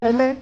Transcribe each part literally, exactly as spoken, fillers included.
ได้เลย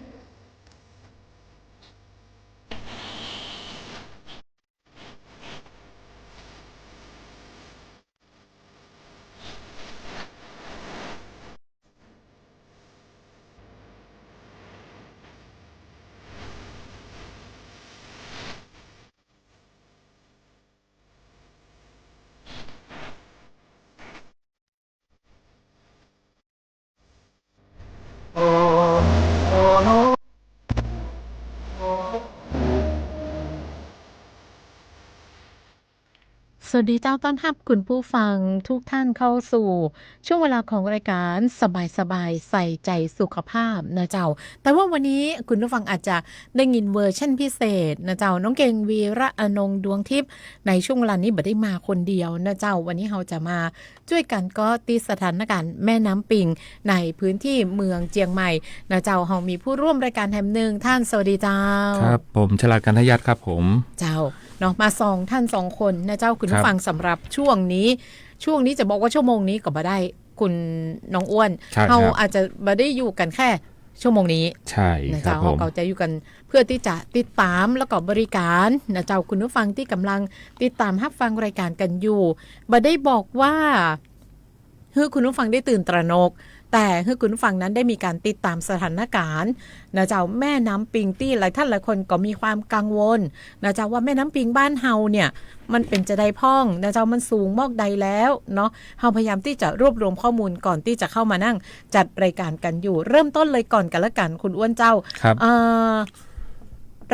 สวัสดีเจ้า ต้อนฮับคุณผู้ฟังทุกท่านเข้าสู่ช่วงเวลาของรายการสบายๆ ใส่ใจสุขภาพนะเจ้า แต่ว่าวันนี้คุณผู้ฟังอาจจะได้ยินเวอร์ชันพิเศษนะเจ้า น้องเก่ง วีระอนงค์ ดวงทิพย์ ในช่วงเวลานี้บ่ได้มาคนเดียวนะเจ้า วันนี้เฮาจะมา จ้วยกั๋นเกาะติดสถานการณ์แม่น้ำปิงในพื้นที่เมืองเจียงใหม่นะเจ้า เฮามีผู้ร่วมรายการแหมนึ่งท่าน สวัสดีเจ้า ครับ ผม ฉลาด กันทยัตครับผม เจ้า เนาะ มาสองท่านสองคนนะเจ้า คุณผู้ฟัง ครับ สำหรับช่วงนี้ ช่วงนี้จะบอกว่าชั่วโมงนี้ก็บ่ได้ คุณน้องอ้วน ใช่ครับ เฮาอาจจะบ่ได้อยู่กั๋นแค่ ชั่วโมงนี้ ใช่ นะเจ้า ครับผม เฮาก็จะอยู่กั๋นเพื่อตี้จะติดต๋ามแล้วก็บริการนะเจ้า คุณผู้ฟังตี้ก่ำลังติดต๋ามฮับฟังรายการกั๋นอยู่ บ่ได้บอกว่า หื้อคุณผู้ฟังได้ตื่นตระหนก แต่หื้อคุณผู้ฟังนั้นได้มีก๋านติดต๋ามสถานการณ์นะเจ้า แม่น้ำปิงตี้หลายท่านหลายคนก็มีความกังวลนะเจ้า ว่าแม่น้ำปิงบ้านเฮาเนี่ย มันเป๋นจาใดพ่องนะเจ้า มันสูงมอกใดแล้วเนาะ เฮาพยายามตี้จะรวบรวมข้อมูลก่อนตี้จะเข้ามานั่งจัดรายการกั๋นอยู่ เริ่มต้นเลยก่อนกั๋นละกั๋น คุณอ้วนเจ้า ครับ เอ่อ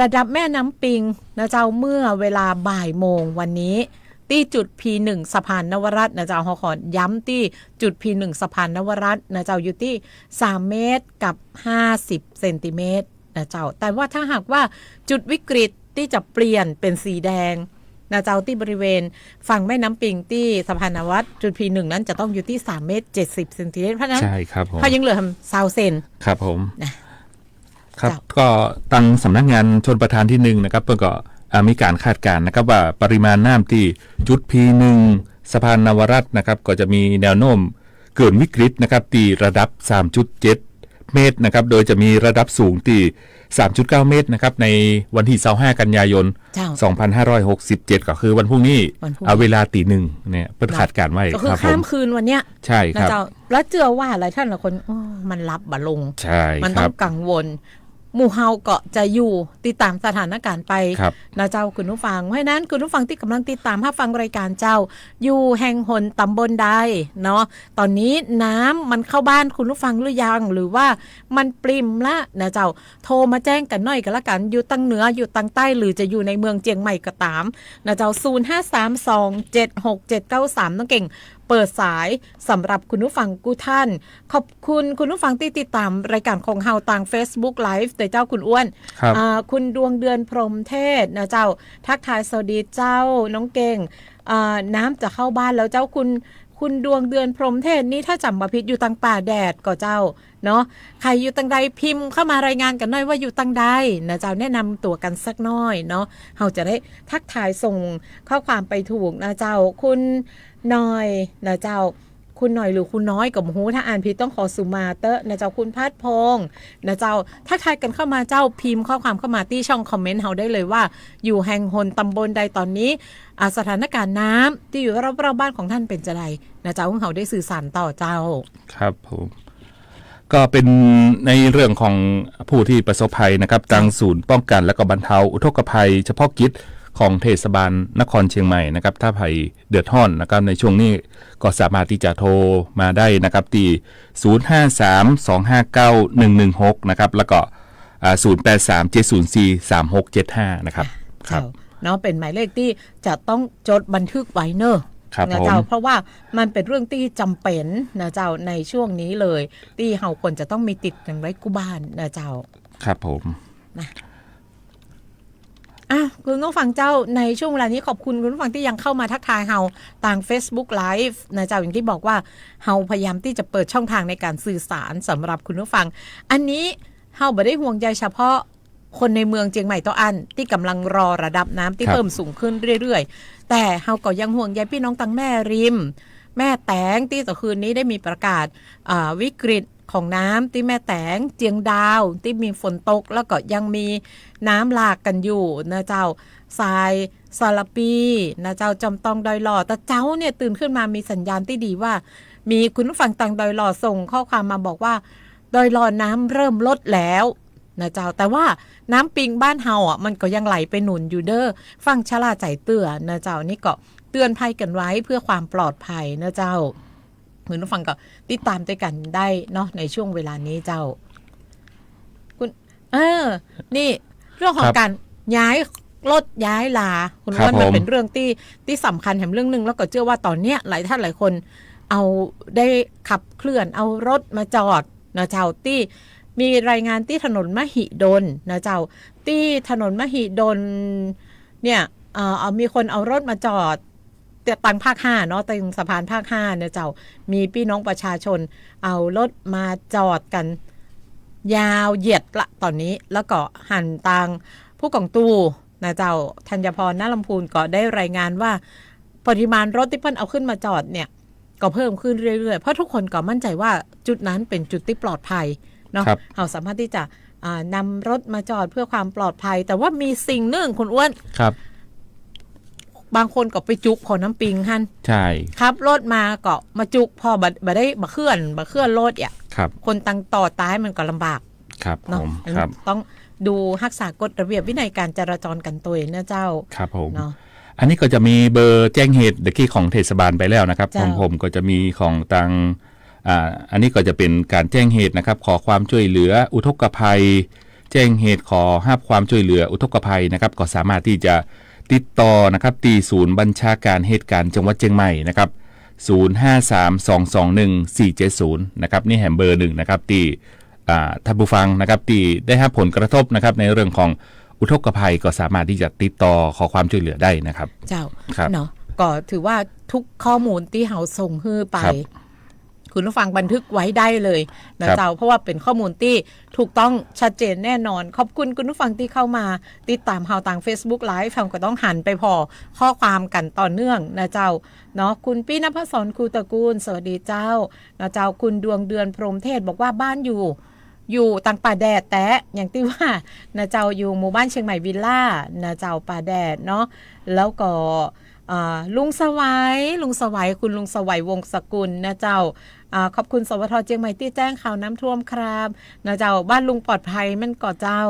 ระดับแม่น้ำปิงนะเจ้า เมื่อเวลาบ่ายโมงวันนี้ ตี้จุด พี หนึ่ง สะพานนวรัตน์นะเจ้า เฮาขอย้ำตี้จุด พี หนึ่ง สะพานนวรัตน์นะเจ้า อยู่ตี้สามเมตรกับห้าสิบเซนติเมตรนะเจ้า แต่ว่าถ้าหากว่าจุดวิกฤตตี้จะเปลี่ยนเป๋นสีแดงนะเจ้า ตี้บริเวณฝั่งแม่น้ำปิงตี้สะพานนวรัตน์ จุด พี หนึ่ง นั้นจะต้องอยู่ตี้สามเมตรเจ็ดสิบเซนติเมตร เพราะฉะนั้น ใช่ครับผม เฮายังเหลือซาวเซน ครับผม นะ ครับ เจ้า ก็ตางสำนักงานชลประทานตี้หนึ่งนะครับ เปิ้นก็ อ่า มีก๋านคาดการณ์นะครับ ว่าปริมาณน้ำตี้จุด พี หนึ่ง สะพานนวรัตน์นะครับ ก็จะมีแนวโน้มเกินวิกฤตนะครับ ตี้ระดับ สามจุดเจ็ด เมตรนะครับ โดยจะมีระดับสูงตี้ สามจุดเก้า เมตรนะครับ ในวันตี้ ซาวห้า กันยายน เจ้า สองพันห้าร้อยหกสิบเจ็ด ก็คือวันพรุ่งนี้ วันพรุ่งนี้ อ่า เวลาตี๋หนึ่งเนี่ย เปิ้นคาดการณ์ไว้ ก็คือ ครับผม ข้ามคืนวันเนี้ย ใช่ครับ นะเจ้า แล้วเจื้อว่าหลายท่านหลายคน โอ้ มันหลับบ่ลง ใช่ มันต้อง ครับ กังวล หมู่เฮาก็จะอยู่ติดต๋ามสถานการณ์ไป ครับ นะเจ้า คุณผู้ฟัง เพราะฉะนั้นคุณผู้ฟังตี้ก่ำลังติดต๋ามฮับฟังรายการเจ้า อยู่แห่งหนต๋ำบลใดเนาะ ต๋อนนี้น้ำมันเข้าบ้านคุณผู้ฟังหรือยัง หรือว่ามันปริ่มละนะเจ้า โทรมาแจ้งกั๋นหน่อยกั๋นละกั๋น อยู่ตางเหนือ อยู่ตางใต้ หรือจะอยู่ในเมืองเจียงใหม่ก็ต๋ามนะเจ้า ศูนย์ห้าสามสองเจ็ดหกเจ็ดเก้าสาม น้องเก่ง เปิดสายสำหรับคุณผู้ฟังกู้ท่าน ขอบคุณคุณผู้ฟังตี้ติดต๋ามรายการของเฮาตางเฟซบุ๊กไลฟ์ โดยเจ้าคุณอ้วน ครับ อ่า คุณดวงเดือนพรหมเทพนะเจ้า ทักทายสวัสดีเจ้า น้องเก่ง อ่า น้ำจะเข้าบ้านแล้วเจ้า คุณ คุณดวงเดือนพรหมเทพนี่ถ้าจ๋ำบ่ผิดอยู่ตางป่าแดดก่อเจ้า เนาะ ใผอยู่ตางใดพิมพ์เข้ามารายงานกั๋นหน่อยว่าอยู่ตางใดนะเจ้า แนะนำตั๋วกั๋นสักหน้อยเนาะ เฮาจะได้ทักทายส่งข้อความไปถูกนะเจ้า คุณหน่อยนะเจ้า คุณหน่อยหรือคุณน้อยก็บ่ฮู้ ถ้าอ่านผิดต้องขอสุมาเต๊อะนะเจ้า คุณพัดพงษ์นะเจ้า ทักทายกั๋นเข้ามาเจ้า พิมพ์ข้อความเข้ามาตี้ช่องคอมเมนต์เฮาได้เลยว่า อยู่แห่งหนต๋ำบลใดต๋อนนี้ อ่า สถานการณ์น้ำตี้อยู่รอบๆบ้านของท่านเป๋นจาใดนะเจ้า หื้อเฮาได้สื่อสารต่อเจ้า ครับผม ก็เป๋นในเรื่องของผู้ตี้ประสบภัยนะครับ ครับ ตางศูนย์ป้องกั๋นและก็บรรเทาอุทกภัยเฉพาะกิจของเทศบาลนครเจียงใหม่นะครับ ถ้าใผเดือดฮ้อนนะครับ ในช่วงนี้ก็สามารถตี้จะโทรมาได้นะครับ ตี้ ศูนย์ห้าสามสองห้าเก้าหนึ่งหนึ่งหก นะครับ แล้วก็ อ่า ศูนย์แปดสามเจ็ดศูนย์สี่สามหกเจ็ดห้า นะครับ ครับ เจ้า เนาะ เป๋นหมายเลขตี้จะต้องจดบันทึกไว้เน่อ ครับ นะเจ้า ผม เพราะว่ามันเป๋นเรื่องตี้จ๋ำเป๋นนะเจ้า ในช่วงนี้เลย ตี้เฮาควรจะต้องมีติดกั๋นไว้กู้บ้านนะเจ้า ครับผม นะ อ่ะ คุณผู้ฟังเจ้า ในช่วงเวลานี้ขอบคุณคุณผู้ฟังตี้ยังเข้ามาทักทายเฮาตางเฟซบุ๊กไลฟ์นะเจ้า อย่างตี้บอกว่าเฮาพยายามตี้จะเปิดช่องทางในก๋านสื่อสารสำหรับคุณผู้ฟัง อันนี้เฮาบ่ได้ห่วงใยเฉพาะ คนในเมืองเจียงใหม่เต้าอั้นตี้ก่ำลังรอระดับน้ำตี้ ครับ เพิ่มสูงขึ้นเรื่อยๆ แต่เฮาก็ยังห่วงใยปี้น้องตางแม่ริม แม่แตงตี้ตะคืนนี้ได้มีประกาศ อ่า วิกฤต ของน้ำตี้แม่แต๋ง เจียงดาว ตี้มีฝนตก แล้วก็ยังมีน้ำหลากกั๋นอยู่นะเจ้า สายสารภีนะเจ้า จอมตอง ดอยหล่อ ตะเจ๊าเนี่ยตื่นขึ้นมามีสัญญาณตี้ดีว่า มีคุณผู้ฟังตางดอยหล่อส่งข้อความมาบอกว่า ดอยหล่อน้ำเริ่มลดแล้วนะเจ้า แต่ว่าน้ำปิงบ้านเฮาอ่ะ มันก็ยังไหลไปหนุนอยู่เด้อ ฟังชะล่าใจ๋เตื้อนะเจ้า นี่ก็เตือนภัยกั๋นไว้เพื่อความปลอดภัยนะเจ้า คุณผู้ฟังก็ติดต๋ามตวยกั๋นได้เนาะ ในช่วงเวลานี้เจ้า คุณ เออ นี่ เรื่องของ ครับ ก๋านย้ายรถย้ายลา คุณ ครับ อ้วน มัน ผม เป๋นเรื่องตี้ ตี้สำคัญแหมเรื่องนึ่ง แล้วก็เจื้อว่าต๋อนเนี้ยหลายท่านหลายคนเอาได้ขับเคลื่อนเอารถมาจอดนะเจ้า ตี้มีรายงานตี้ถนนมหิดลนะเจ้า ตี้ถนนมหิดลเนี่ย เอ่อ เอามีคนเอารถมาจอด ตางภาคห้าเนาะ ตางสะพานภาคห้าเนี่ยเจ้า มีปี้น้องประชาชนเอารถมาจอดกั๋นยาวเหยียดละต๋อนนี้ แล้วก็หันตางผู้กองตูนะเจ้า ธัญพร ณ ลำพูน ก็ได้รายงานว่า ปริมาณรถตี้เปิ้นเอาขึ้นมาจอดเนี่ย ก็เพิ่มขึ้นเรื่อยๆ เพราะทุกคนก็มั่นใจ๋ว่าจุดนั้นเป๋นจุดตี้ปลอดภัยเนาะ ครับ เฮาสามารถตี้จะ อ่า นำรถมาจอดเพื่อความปลอดภัย แต่ว่ามีสิ่งนึ่ง คุณอ้วน ครับ บางคนก็ไปจุ๊กผ่อน้ำปิงหั้น ใช่ ขับรถมาก็มาจุ๊กผ่อบ่ บ่ได้ บ่เคลื่อน บ่เคลื่อนรถอ่ะ ครับ คนตางต่อตายมันก็ลำบาก ครับ เนาะ ผม อันนี้ ครับ ต้องดูฮักษากฎระเบียบวินัยการจราจรกั๋นตวยนะเจ้า ครับผม เนาะ อันนี้ก็จะมีเบอร์แจ้งเหตุเมื่อกี้ของเทศบาลไปแล้วนะครับ เจ้า ของผมก็จะมีของตาง อ่า อันนี้ก็จะเป๋นก๋านแจ้งเหตุนะครับ ขอความช่วยเหลืออุทกภัย แจ้งเหตุขอฮับความช่วยเหลืออุทกภัยนะครับ ก็สามารถตี้จะติดต่อนะครับ ตี้ศูนย์บัญชาการเหตุการณ์จังหวัดเจียงใหม่นะครับ ศูนย์ห้าสามสองสองหนึ่งสี่เจ็ดศูนย์ นะครับ นี่แหมเบอร์นึ่งนะครับ ตี้ อ่า ท่านผู้ฟังนะครับ ตี้ได้ฮับผลกระทบนะครับ ในเรื่องของอุทกภัย ก็สามารถตี้จะติดต่อขอความช่วยเหลือได้นะครับ เจ้า ครับ เนาะ ก็ถือว่าทุกข้อมูลตี้เฮาส่งหื้อไป ครับ คุณผู้ฟังบันทึกไว้ได้เลยนะ ครับ เจ้า เพราะว่าเป๋นข้อมูลตี้ถูกต้องชัดเจนแน่นอน ขอบคุณคุณผู้ฟังตี้เข้ามาติดต๋ามเฮาตางเฟซบุ๊กไลฟ์ เฮาก็ต้องหันไปผ่อข้อความกั๋นต่อเนื่องนะเจ้า เนาะ คุณปี้นภศร คูตระกูล สวัสดีเจ้า นะเจ้า คุณดวงเดือน พรหมเทพ บอกว่าบ้านอยู่ อยู่ตางป่าแดดแต๊ อย่างตี้ว่านะเจ้า อยู่หมู่บ้านเชียงใหม่วิลล่านะเจ้า ป่าแดดเนาะ แล้วก็ อ่า ลุงสวัย ลุงสวัย คุณลุงสวัยวงศ์สกุลนะเจ้า อ่า ขอบคุณ สวท เจียงใหม่ตี้แจ้งข่าวน้ำท่วมครับ นะเจ้า บ้านลุงปลอดภัยแม่นก่อเจ้า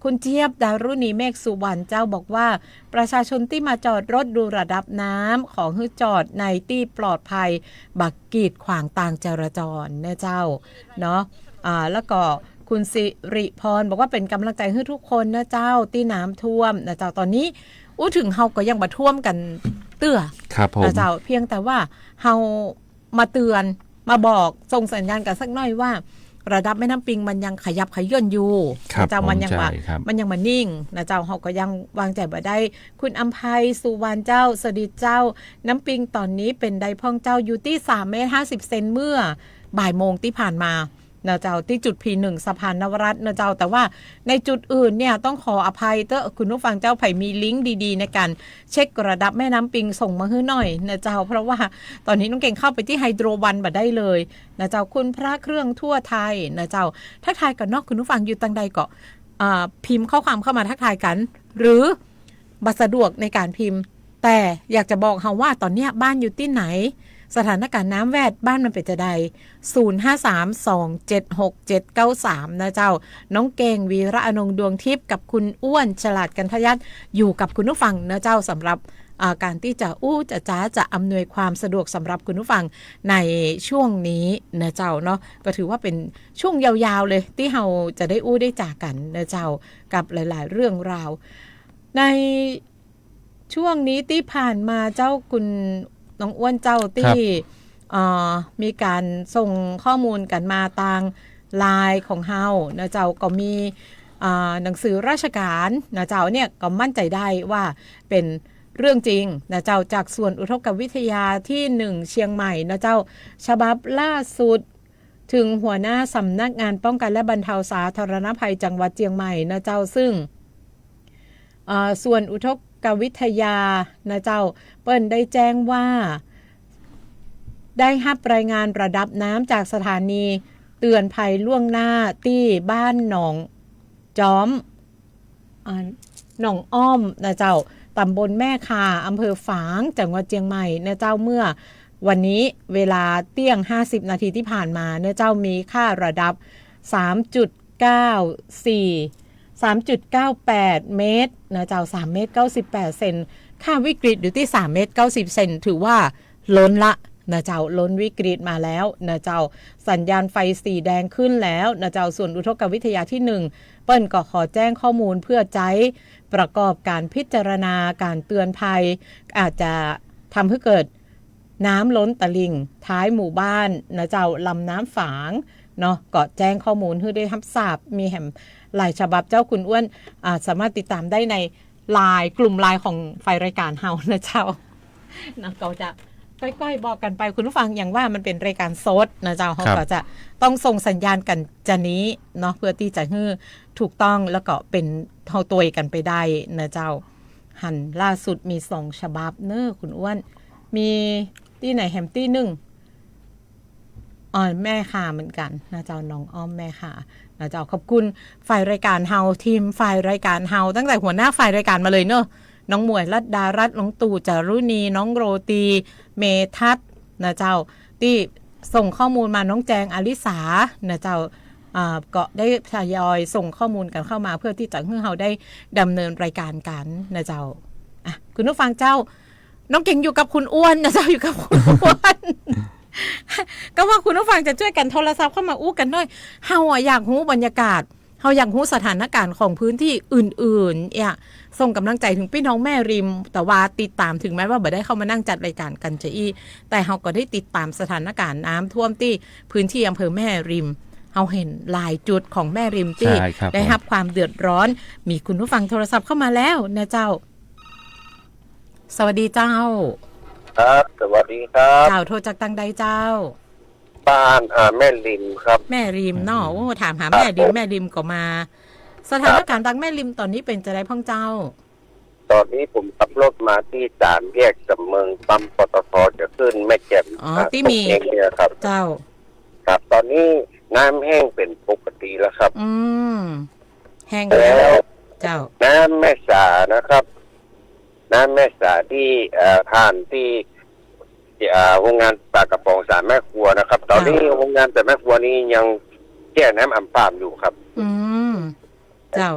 คุณเจี๊ยบ ดารุณี เมฆสุวรรณเจ้า บอกว่า ประชาชนตี้มาจอดรถดูระดับน้ำ ขอหื้อจอดในตี้ปลอดภัย บ่กีดขวางตางจราจรนะเจ้า เนาะ อ่า แล้วก็คุณสิริพรบอกว่าเป๋นก๋ำลังใจ๋หื้อทุกคนนะเจ้า ตี้น้ำท่วมนะเจ้า ต๋อนนี้อู้เถิงเฮาก็ยังบ่ท่วมกั๋นเตื้อ ครับผม นะเจ้า เพียงแต่ว่าเฮามาเตือน มาบอก ส่งสัญญาณกั๋นสักหน่อยว่า ระดับแม่น้ำปิงมันยังขยับเขยื้อนอยู่ ครับ นะเจ้า ผม มันยังบ่ ใช่ครับ มันยังบ่นิ่งนะเจ้า เฮาก็ยังวางใจ๋บ่ได้ คุณอำไพ สุวรรณเจ้า สวัสดีเจ้า น้ำปิงต๋อนนี้เป๋นใดพ่องเจ้า อยู่ตี้สามเมตรห้าสิบเซน เมื่อบ่ายโมงตี้ผ่านมา นะเจ้า ตี้จุด พี หนึ่ง สะพานนวรัตน์นะเจ้า แต่ว่าในจุดอื่นเนี่ยต้องขออภัยเต๊อะคุณผู้ฟังเจ้า ใผมีลิงก์ดีๆ ในก๋านเช็คระดับแม่น้ำปิงส่งมาหื้อหน่อยนะเจ้า เพราะว่าต๋อนนี้น้องเก่งเข้าไปตี้ไฮโดรวันบ่ได้เลยนะเจ้า คุณพระเครื่องทั่วไทยนะเจ้า ทักทายกั๋นเนาะ คุณผู้ฟังอยู่ตางใดก็ อ่า พิมพ์ข้อความเข้ามาทักทายกั๋น หรือ บ่สะดวกในก๋านพิมพ์ แต่อยากจะบอกเฮาว่าต๋อนเนี้ยบ้านอยู่ตี้ไหน สถานการณ์น้ำแวดบ้านมันเป๋นจะใด ศูนย์ห้าสามสองเจ็ดหกเจ็ดเก้าสาม นะเจ้า น้องเก่ง วีระอนงค์ ดวงทิพย์ กับคุณอ้วน ฉลาด กันทยัตน์ อยู่กับคุณผู้ฟังนะเจ้า สำหรับ อ่า ก๋านตี้จะอู้จะจ๋าจะอำนวยความสะดวกสำหรับคุณผู้ฟังในช่วงนี้นะเจ้าเนาะ ก็ถือว่าเป๋นช่วงยาวๆ เลยตี้เฮาจะได้อู้ได้จ๋ากั๋นนะเจ้า กับหลายๆ เรื่องราว ใน ช่วงนี้ตี้ผ่านมาเจ้า คุณน้องอ้วนเจ้า ตี้ ครับ เอ่อ มีก๋านส่งข้อมูลกั๋นมาตางไลน์ของเฮานะเจ้า ก็มี อ่า หนังสือราชก๋านนะเจ้า เนี่ยก็มั่นใจ๋ได้ว่าเป๋นเรื่องจริงนะเจ้า จากส่วนอุทกวิทยาตี้หนึ่งเชียงใหม่นะเจ้า ฉบับล่าสุด เถิงหัวหน้าสำนักงานป้องกันและบรรเทาสาธารณภัยจังหวัดเชียงใหม่นะเจ้า ซึ่ง เอ่อ ส่วนอุทกวิทยานะเจ้า เปิ้นได้แจ้งว่า ได้ฮับรายงานระดับน้ำจากสถานี เตือนภัยล่วงหน้าตี้บ้านหนองจ๊อม อ่า หนองอ้อมนะเจ้า ตำบลแม่ข่า อำเภอฝาง จังหวัดเจียงใหม่นะเจ้า เมื่อวันนี้เวลาเตี้ยงห้าสิบนาทีที่ผ่านมานะเจ้า มีค่าระดับ สามจุดเก้าสี่ สามจุดเก้าแปดเมตรนะเจ้า สามเมตรเก้าสิบแปดเซน ค่าวิกฤตอยู่ตี้สามเมตรเก้าสิบเซน ถือว่าล้นละนะเจ้า ล้นวิกฤตมาแล้วนะเจ้า สัญญาณไฟสีแดงขึ้นแล้วนะเจ้า ส่วนอุทกวิทยาที่หนึ่ง เปิ้นก็ขอแจ้งข้อมูลเพื่อใจ๊ประกอบการพิจารณาการเตือนภัย อาจจะทำให้เกิดน้ำล้นตลิ่งท้ายหมู่บ้านนะเจ้า ลำน้ำฝางเนาะ ก็แจ้งข้อมูลหื้อได้ฮับทราบ มีแหมหลายฉบับเจ้า คุณอ้วน อ่า สามารถติดตามได้ใน ไลน์ กลุ่มไลน์ของฝ่ายรายการเฮานะเจ้า นะ ก็จะก้อยๆบอกกั๋นไป คุณผู้ฟัง อย่างว่ามันเป๋นรายการสดนะเจ้า ครับ เฮาก็จะต้องส่งสัญญาณกั๋นจานี้เนาะ เพื่อตี้จะหื้อถูกต้อง แล้วก็เป๋นเฮาตวยกั๋นไปได้นะเจ้า หันล่าสุดมีสองฉบับเนอะคุณอ้วน มีตี้ไหนแหมตี้นึ่ง อ๋อ แม่ข่าเหมือนกั๋นนะเจ้า หนองอ้อมแม่ข่านะเจ้า ขอบคุณฝ่ายรายการเฮา ทีมฝ่ายรายการเฮา ตั้งแต่หัวหน้าฝ่ายรายการมาเลยเนอะ น้องหมวยรัตดารัตน์ น้องตู่จารุณี น้องโรตี เมธัศน์นะเจ้า ตี้ส่งข้อมูลมา น้องแจงอลิสานะเจ้า อ่า ก็ได้ทยอยส่งข้อมูลกั๋นเข้ามา เพื่อตี้จะหื้อเฮาได้ดำเนินรายการกั๋นนะเจ้า อ่ะ คุณผู้ฟังเจ้า น้องเก๋งอยู่กับคุณอ้วนนะเจ้า อยู่กับคุณอ้วน ก็ว่าคุณผู้ฟังจะจ้วยกั๋นโทรศัพท์เข้ามาอู้กั๋นหน่อย เฮาอะอยากฮู้บรรยากาศ เฮาอยากฮู้สถานการณ์ของพื้นที่อื่นๆ เนี่ย ส่งกำลังใจ๋เถิงปี้น้องแม่ริม แต่ว่าติดตาม ถึงแม้ว่าบ่ได้เข้ามานั่งจัดรายการกั๋นจาอี้ แต่เฮาก็ได้ติดตามสถานการณ์น้ำท่วมตี้พื้นที่อำเภอแม่ริม เฮาหันหลายจุดของแม่ริมตี้ ใช่ครับ ได้ฮับความเดือดร้อน มีคุณผู้ฟังโทรศัพท์เข้ามาแล้วนะเจ้า สวัสดีเจ้า ครับ สวัสดีครับ เจ้า โทรจากตังใดเจ้า บ้าน อ่า แม่ริมครับ แม่ริมเนาะ โอ้ ถามหา ครับ แม่ริม ผม แม่ริมก็มา สถานการณ์ ครับ ตังแม่ริมต๋อนนี้เป๋นจาใดพ่องเจ้า ต๋อนนี้ผมขับรถมาตี้สามแยกสำเมิง ปั๊ม ปตท จะขึ้นแม่แจ่ม อ๋อ อ่า ตี้มี ตรงนี้เนี่ยครับ เจ้า ครับ ต๋อนนี้น้ำแห้งเป๋นปกติแล้วครับ อืม แห้งแล้ว แล้ว เจ้า น้ำแม่สานะครับ น้ำแม่สาตี้ เอ่อ ผ่านตี้ เอ่อ โฮงงานปลากระป๋องสามแม่ครัวนะครับ ต๋อนนี้ เจ้า โฮงงานสามแม่ครัวนี้ยังแก้น้ำอ่ำปามอยู่ครับ อืม เจ้า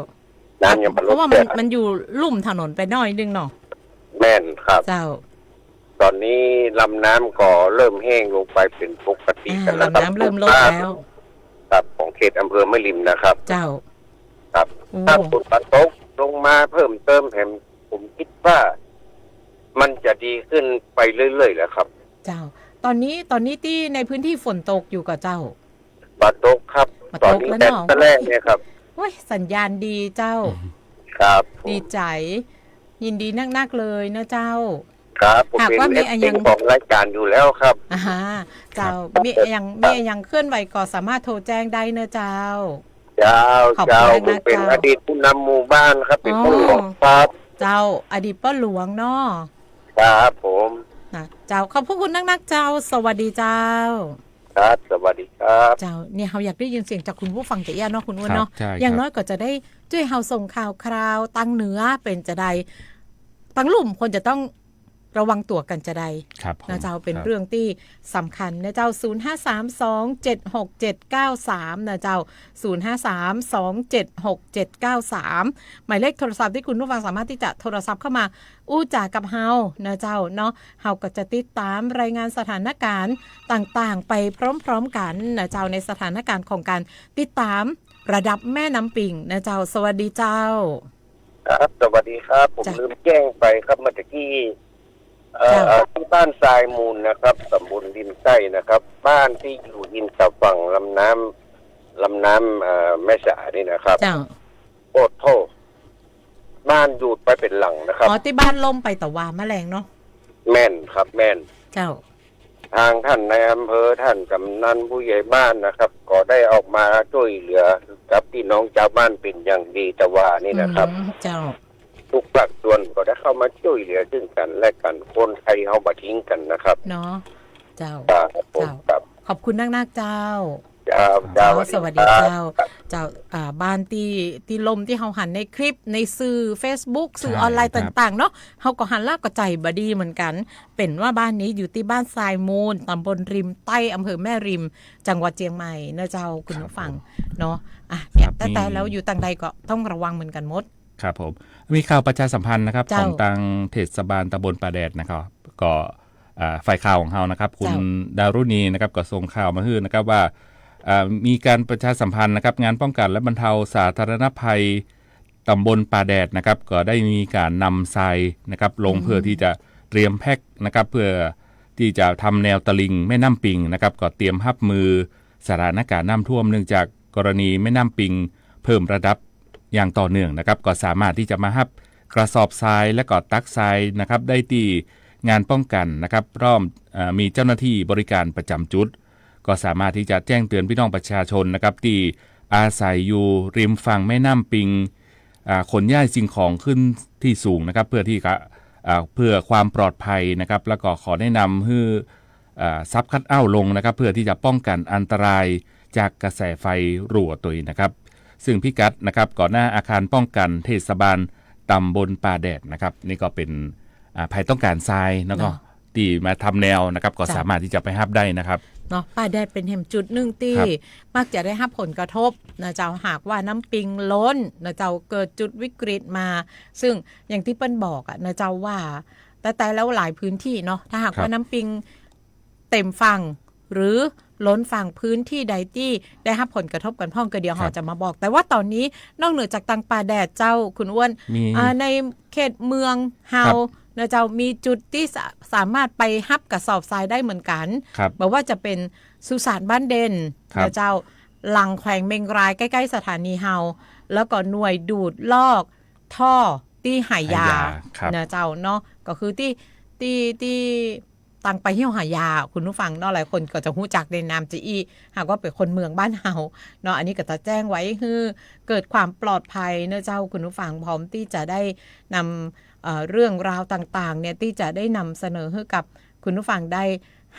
น้ำยังบ่ลด เพราะว่ามัน แก้ มันอยู่ลุ่มถนนไปหน้อยนึ่งเนาะ แม่นครับ เจ้า ต๋อนนี้ลำน้ำก็เริ่มแห้งลงไปเป๋นปกติ อ่า กั๋นแล้วครับ ลำน้ำเริ่มลดแล้ว ครับ ของเขตอำเภอแม่ริมนะครับ เจ้า ครับ โอ้ ถ้าฝนตกลงมาเพิ่มเติมแหม ผมคิดว่ามันจะดีขึ้นไปเรื่อยๆ แหละครับ เจ้า ต๋อนนี้ ต๋อนนี้ตี้ในพื้นที่ฝนตกอยู่ก่อเจ้า บ่ตกครับ บ่ตกแล้วเนาะ ต๋อนนี้แดดแปร่เนี่ยครับ โอ้ย สัญญาณดีเจ้า ครับผม ดีใจ๋ ยินดีนักๆ เลยนะเจ้า ครับ ผม หากว่ามีอะหยัง เอฟซี ของรายการอยู่แล้วครับ อ่าฮะ เจ้า ครับ มีอะหยัง ครับ มีอะหยังเคลื่อนไหวก็สามารถโทรแจ้งได้เนาะเจ้า เจ้า ขอบคุณ เจ้า มากๆ ผมเป๋น เจ้า อดีตผู้นำหมู่บ้านครับ เป๋น อ๋อ ป้อหลวงครับ เจ้า อดีตป้อหลวงเนาะ ครับผม นะ เจ้า ขอบพระคุณนักๆ เจ้า สวัสดีเจ้า ครับ สวัสดีครับ เจ้า เนี่ย เฮาอยากได้ยินเสียงจากคุณผู้ฟังจะอี้เนาะ คุณอ้วนเนาะ ครับ ใช่ครับ อย่างน้อยก็จะได้จ้วยเฮาส่งข่าวคราว ตังเหนือเป๋นจาใด ตังลุ่มควรจะต้องระวังตั๋วกั๋นจาใด ครับผม นะเจ้า เป๋น ครับ เรื่องตี้สำคัญนะเจ้า ศูนย์ห้าสามสองเจ็ดหกเจ็ดเก้าสาม นะเจ้า ศูนย์ห้าสามสองเจ็ดหกเจ็ดเก้าสาม หมายเลขโทรศัพท์ตี้คุณผู้ฟังสามารถตี้จะโทรศัพท์เข้ามาอู้จ๋ากับเฮานะเจ้าเนาะ เฮาก็จะติดตามรายงานสถานการณ์ต่างๆ ไปพร้อมๆ กั๋นนะเจ้า ในสถานการณ์ของก๋านติดตามระดับแม่น้ำปิงนะเจ้า สวัสดีเจ้า ครับ สวัสดีครับ ผม จ้ะ ลืมแจ้งไปครับ เมื่อตะกี้ เอ่อ เจ้า เอ่อ ที่บ้านทรายมูลนะครับ ตำบลริมใต้นะครับ บ้านที่อยู่ริมสะฝั่งลำน้ำ ลำน้ำ เอ่อ แม่สานี่นะครับ เจ้า โอ้โธ่ บ้านยูดไปเป๋นหลังนะครับ อ๋อ ตี้บ้านล่มไปตะวาเมื่อแลงเนาะ แม่นครับ แม่น เจ้า ทางท่านนายอำเภอ ท่านกำนัน ผู้ใหญ่บ้านนะครับ ก็ได้ออกมาจ้วยเหลือกับพี่น้องจาวบ้านเป๋นอย่างดีตะวานี่นะครับ อืม เจ้า ทุกภาคส่วนก็ได้เข้ามาจ้วยเหลือซึ่งกั๋นและกั๋น คนไทยเฮาบ่ทิ้งกั๋นนะครับ เนาะ เจ้า ครับผม เจ้า ครับ ขอบคุณนักๆ เจ้า เจ้า เจ้า เจ้า สวัสดี สวัสดี เจ้า ครับ เจ้า อ่า บ้านตี้ ตี้ล่มตี้เฮาหันในคลิป ในสื่อเฟซบุ๊ก สื่อ ใช่ ออนไลน์ ครับ ต่างๆ เนาะ เฮาก็หันแล้วก็ใจ๋บ่ดีเหมือนกั๋น เป๋นว่าบ้านนี้อยู่ตี้บ้านทรายมูล ตำบลริมใต้ อำเภอแม่ริม จังหวัดเจียงใหม่เนาะเจ้า คุณผู้ฟัง ครับผม เนาะ อ่ะ เนี่ย ครับ แต่ มี แต่แล้วอยู่ตางใดก็ต้องระวังเหมือนกั๋นหมด ครับผม มีข่าวประชาสัมพันธ์นะครับ เจ้า ของตางเทศบาลตำบลป่าแดดนะครับ ก็ อ่า ฝ่ายข่าวของเฮานะครับ คุณ เจ้า ดารุณีนะครับ ก็ส่งข่าวมาหื้อนะครับว่า อ่า มีก๋านประชาสัมพันธ์นะครับ งานป้องกั๋นและบรรเทาสาธารณภัยตำบลป่าแดดนะครับ ก็ได้มีก๋านนำทรายนะครับ ลง อืม เพื่อตี้จะเตรียมแพ็คนะครับ เพื่อตี้จะทำแนวตลิ่งแม่น้ำปิงนะครับ ก็เตรียมฮับมือสถานก๋ารณ์น้ำท่วม เนื่องจากกรณีแม่น้ำปิงเพิ่มระดับอย่างต่อเนื่องนะครับ ก็สามารถตี้จะมาฮับกระสอบทรายและก็ตักทรายนะครับ ได้ตี้งานป้องกั๋นนะครับ พร้อม เอ่อ มีเจ้าหน้าตี้บริก๋ารประจ๋ำจุด ก็สามารถตี้จะแจ้งเตือนพี่น้องประชาชนนะครับ ตี้อาศัยอยู่ริมฝั่งแม่น้ำปิง อ่า ขนย้ายสิ่งของขึ้นตี้สูงนะครับ เพื่อตี้จะ อ่า เพื่อความปลอดภัยนะครับ แล้วก็ขอแนะนำหื้อ อ่า ซับคัทเอาท์ลงนะครับ เพื่อตี้จะป้องกั๋นอันตรายจากกระแสไฟรั่วตวยนะครับ ซึ่งพิกัดนะครับ ก็หน้าอาคารป้องกั๋นเทศบาลตำบลป่าแดดนะครับ นี่ก็เป๋น อ่า ใผต้องก๋ารทรายแล้วก็ เนาะ ตี้มาทำแนวนะครับ ก็ เจ้า สามารถตี้จะไปฮับได้นะครับ เนาะ ป่าแดดเป๋นแหมจุดนึ่งตี้ ครับ มักจะได้ฮับผลกระทบนะเจ้า หากว่าน้ำปิงล้นนะเจ้า เกิดจุดวิกฤตมา ซึ่งอย่างตี้เปิ้นบอกอะนะเจ้าว่า แต่ แต่แล้วหลายพื้นตี้เนาะ ถ้าหาก ครับ ว่าน้ำปิงเต็มฝั่ง หรือล้นฝั่ง พื้นตี้ใดตี้ได้ฮับผลกระทบกั๋นพ่อง ก็เดี๋ยว ครับ เฮาจะมาบอก แต่ว่าต๋อนนี้นอกเหนือจากตางป่าแดดเจ้า คุณอ้วน มี อ่า ในเขตเมืองเฮา ครับ นะเจ้า มีจุดตี้สา- สามารถไปฮับกระสอบทรายได้เหมือนกั๋น ครับ บ่ว่าจะเป๋นสุสานบ้านเด่น ครับ นะเจ้า หลังแขวงเมียงราย ใก้ๆ สถานีเฮา แล้วก็หน่วยดูดลอกท่อตี้หายา หายา ครับ นะเจ้าเนาะ ก็คือตี้ ตี้ ตี้ตางไปเหี่ยวหายา คุณผู้ฟังเนาะ หลายคนก็จะฮู้จักในนามจาอี้ หากว่าเป๋นคนเมืองบ้านเฮาเนาะ อันนี้ก็จะแจ้งไว้หื้อเกิดความปลอดภัยเนาะเจ้า คุณผู้ฟัง พร้อมตี้จะได้นำ เอ่อ เรื่องราวต่างๆ เนี่ย ตี้จะได้นำเสนอหื้อกับคุณผู้ฟังได้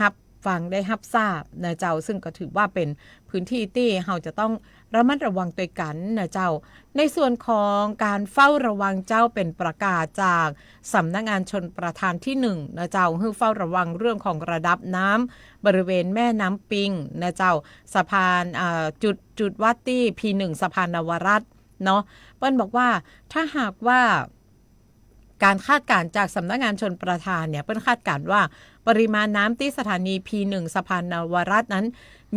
ฮับฟัง ได้ฮับทราบนะเจ้า ซึ่งก็ถือว่าเป๋นพื้นตี้ตี้เฮาจะต้องระมัดระวังตวยกั๋นนะเจ้า ในส่วนของก๋านเฝ้าระวังเจ้า เป๋นประกาศจากสำนักงานชลประทานตี้หนึ่งนะเจ้า หื้อเฝ้าระวังเรื่องของระดับน้ำบริเวณแม่น้ำปิงนะเจ้า สะพาน อ่า จุด จุดวัดตี้ พี หนึ่ง สะพานนวรัตน์เนาะ เปิ้นบอกว่าถ้าหากว่า ก๋านคาดก๋ารณ์จากสำนักงานชลประทานเนี่ย เปิ้นคาดก๋ารณ์ว่าปริมาณน้ำตี้สถานี พี หนึ่ง สะพานนวรัตน์นั้น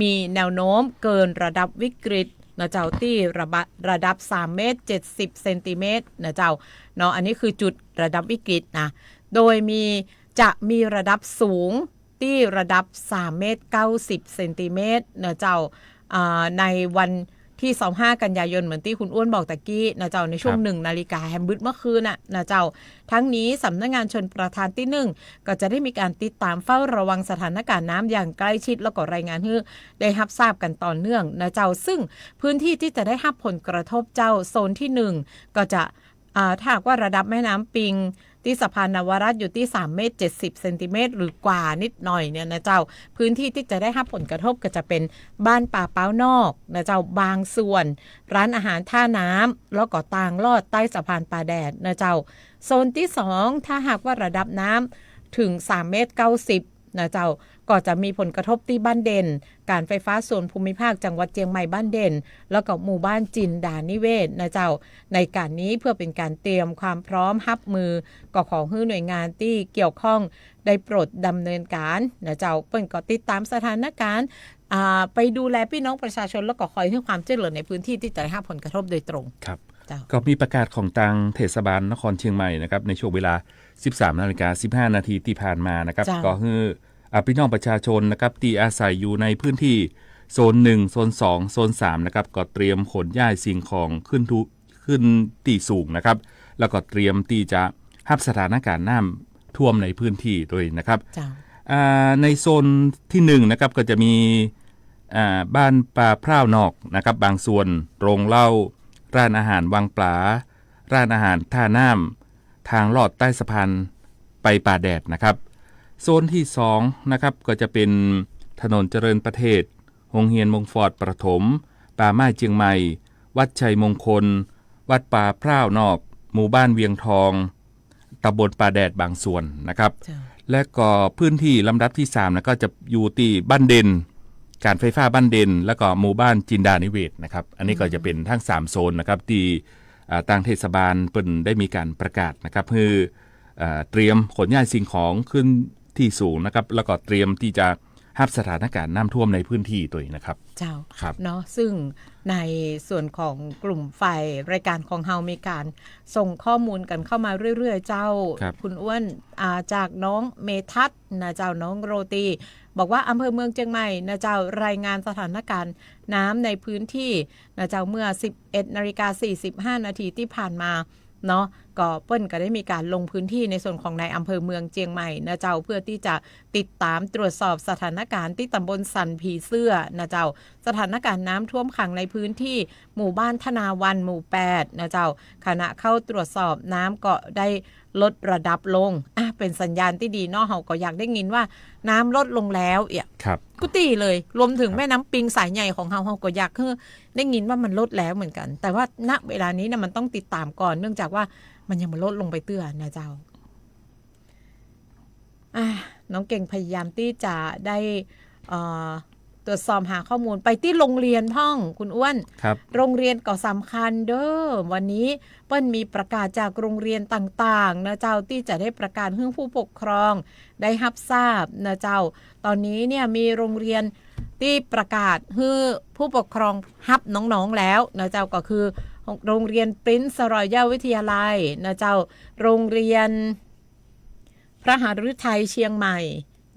มีแนวโน้มเกินระดับวิกฤตนะเจ้า ตี้ระบะ- ระดับ สามเมตรเจ็ดสิบเซนติเมตรนะเจ้าเนาะ อันนี้คือจุดระดับวิกฤตนะ โดยมี จะมีระดับสูงตี้ระดับ สามเมตรเก้าสิบเซนติเมตรนะเจ้า อ่า ในวันตี้ ซาวห้า กันยายน เหมือนตี้คุณอ้วนบอกตะกี้นะเจ้า ในช่วง ครับ หนึ่งนาฬิกา แหมบึดเมื่อคืนน่ะนะเจ้า ทั้งนี้สำนักงานชลประทานตี้หนึ่ง ก็จะได้มีก๋านติดต๋ามเฝ้าระวังสถานก๋ารณ์น้ำอย่างใกล้ชิด แล้วก็รายงานหื้อได้ฮับทราบกั๋นต่อเนื่องนะเจ้า ซึ่งพื้นตี้ตี้จะได้ฮับผลกระทบเจ้า โซนตี้หนึ่ง ก็จะ อ่า ถ้าหากว่าระดับแม่น้ำปิงตี้สะพานนวรัตน์อยู่ตี้ สามเมตรเจ็ดสิบเซนติเมตร หรือกว่านิดหน่อยเนี่ยนะเจ้า พื้นตี้ตี้จะได้ฮับผลกระทบก็จะเป๋นบ้านป่าเป๊านอกนะเจ้า บางส่วน ร้านอาหารท่าน้ำ แล้วก็ตางลอดใต้สะพานป่าแดดนะเจ้า โซนตี้สอง ถ้าหากว่าระดับน้ำเถิง สามเมตรเก้าสิบนะเจ้า ก็จะมีผลกระทบตี้บ้านเด่น ก๋านไฟฟ้าส่วนภูมิภาคจังหวัดเจียงใหม่บ้านเด่น แล้วก็หมู่บ้านจินดานิเวศนะเจ้า ในก๋านนี้เพื่อเป๋นก๋านเตรียมความพร้อมฮับมือ ก็ขอหื้อหน่วยงานตี้เกี่ยวข้องได้โปรดดำเนินก๋านนะเจ้า เปิ้นก็ติดต๋ามสถานก๋ารณ์ อ่า ไปดูแลปี้น้องประชาชน แล้วก็คอยหื้อความจ้วยเหลือในพื้นตี้ตี้จะได้ฮับผลกระทบโดยตรง ครับ เจ้า ก็มีประกาศของตางเทศบาลนครเจียงใหม่นะครับ ในช่วงเวลา สิบสามนาฬิกาสิบห้านาทีตี้ผ่านมานะครับ เจ้า ก็หื้อ อ่า ปี้น้องประชาชนนะครับ ตี้อาศัยอยู่ในพื้นตี้โซนหนึ่ง โซนสอง โซนสามนะครับ ก็เตรียมขนย้ายสิ่งของขึ้นทุ- ขึ้นตี้สูงนะครับ แล้วก็เตรียมตี้จะฮับสถานก๋ารณ์น้ำท่วมในพื้นตี้ด้วยนะครับ เจ้า อ่า ในโซนตี้หนึ่งนะครับ ก็จะมี อ่า บ้านป่าพร้าวนอกนะครับ บางส่วน โรงเหล้า ร้านอาหารวังปลา ร้านอาหารท่าน้ำ ตางลอดใต้สะพานไปป่าแดดนะครับ โซนตี้สองนะครับ ก็จะเป๋นถนนเจริญประเทศ โฮงเฮียนมงฟอร์ดประถม ป่าไม้เจียงใหม่ วัดชัยมงคล วัดป่าพร้าวนอก หมู่บ้านเวียงทอง ตำบลป่าแดดบางส่วนนะครับ เจ้า และก็พื้นที่ลำดับตี้สามนะ ก็จะอยู่ตี้บ้านเด่น การไฟฟ้าบ้านเด่น แล้วก็หมู่บ้านจินดานิเวศนะครับ อันนี้ก็จะเป๋นทั้งสามโซนนะครับ ตี้ อ่า ตางเทศบาลเปิ้นได้มีการประกาศนะครับ หื้อ อ่า เตรียมขนย้ายสิ่งของขึ้นที่สูงนะครับ แล้วก็เตรียมตี้จะฮับสถานการณ์น้ำท่วมในพื้นที่ตวยนะครับ เจ้า ครับ เนาะ ซึ่งในส่วนของกลุ่มฝ่ายรายการของเฮามีการส่งข้อมูลกั๋นเข้ามาเรื่อยๆ เจ้า ครับ คุณอ้วน อ่า จากน้องเมทัศน์นะเจ้า น้องโรตี บอกว่าอำเภอเมืองเจียงใหม่นะเจ้า รายงานสถานการณ์น้ำในพื้นที่นะเจ้า เมื่อ สิบเอ็ดนาฬิกา สี่สิบห้านาทีตี้ผ่านมา เนาะ ก็เปิ้นก็ได้มีการลงพื้นที่ในส่วนของในอำเภอเมืองเจียงใหม่นะเจ้า เพื่อตี้จะติดตามตรวจสอบสถานการณ์ตี้ตำบลสันผีเสื้อนะเจ้า สถานการณ์น้ำท่วมขังในพื้นที่หมู่บ้านธนาวันหมู่แปดนะเจ้า ขณะเข้าตรวจสอบน้ำก็ได้ลดระดับลง อ่ะ เป๋นสัญญาณตี้ดีเนาะ เฮาก็อยากได้ยินว่าน้ำลดลงแล้วเอี่ย ครับ กู้ตี้เลย รวมถึง ครับ แม่น้ำปิงสายใหญ่ของเฮา เฮาก็อยากหื้อ ได้ยินว่ามันลดแล้วเหมือนกั๋น แต่ว่า ณ เวลานี้เนี่ยมันต้องติดตามก่อน เนื่องจากว่ามันยังบ่ลดลงไปเตื้อนะเจ้า อ่ะ น้องเก่งพยายามตี้จะได้ เอ่อ ตรวจสอบหาข้อมูล ไปตี้โรงเรียนพ่อง คุณอ้วน ครับ โรงเรียนก็สำคัญเด้อ วันนี้เปิ้นมีประกาศจากโรงเรียนต่างๆ นะเจ้า ตี้จะได้ประกาศหื้อผู้ปกครองได้ฮับทราบนะเจ้า ต๋อนนี้เนี่ยมีโรงเรียนตี้ประกาศหื้อผู้ปกครองฮับน้องๆ แล้วนะเจ้า ก็คือโรงเรียนปรินซ์รอยัลวิทยาลัยนะเจ้า โรงเรียนพระหฤทัยเชียงใหม่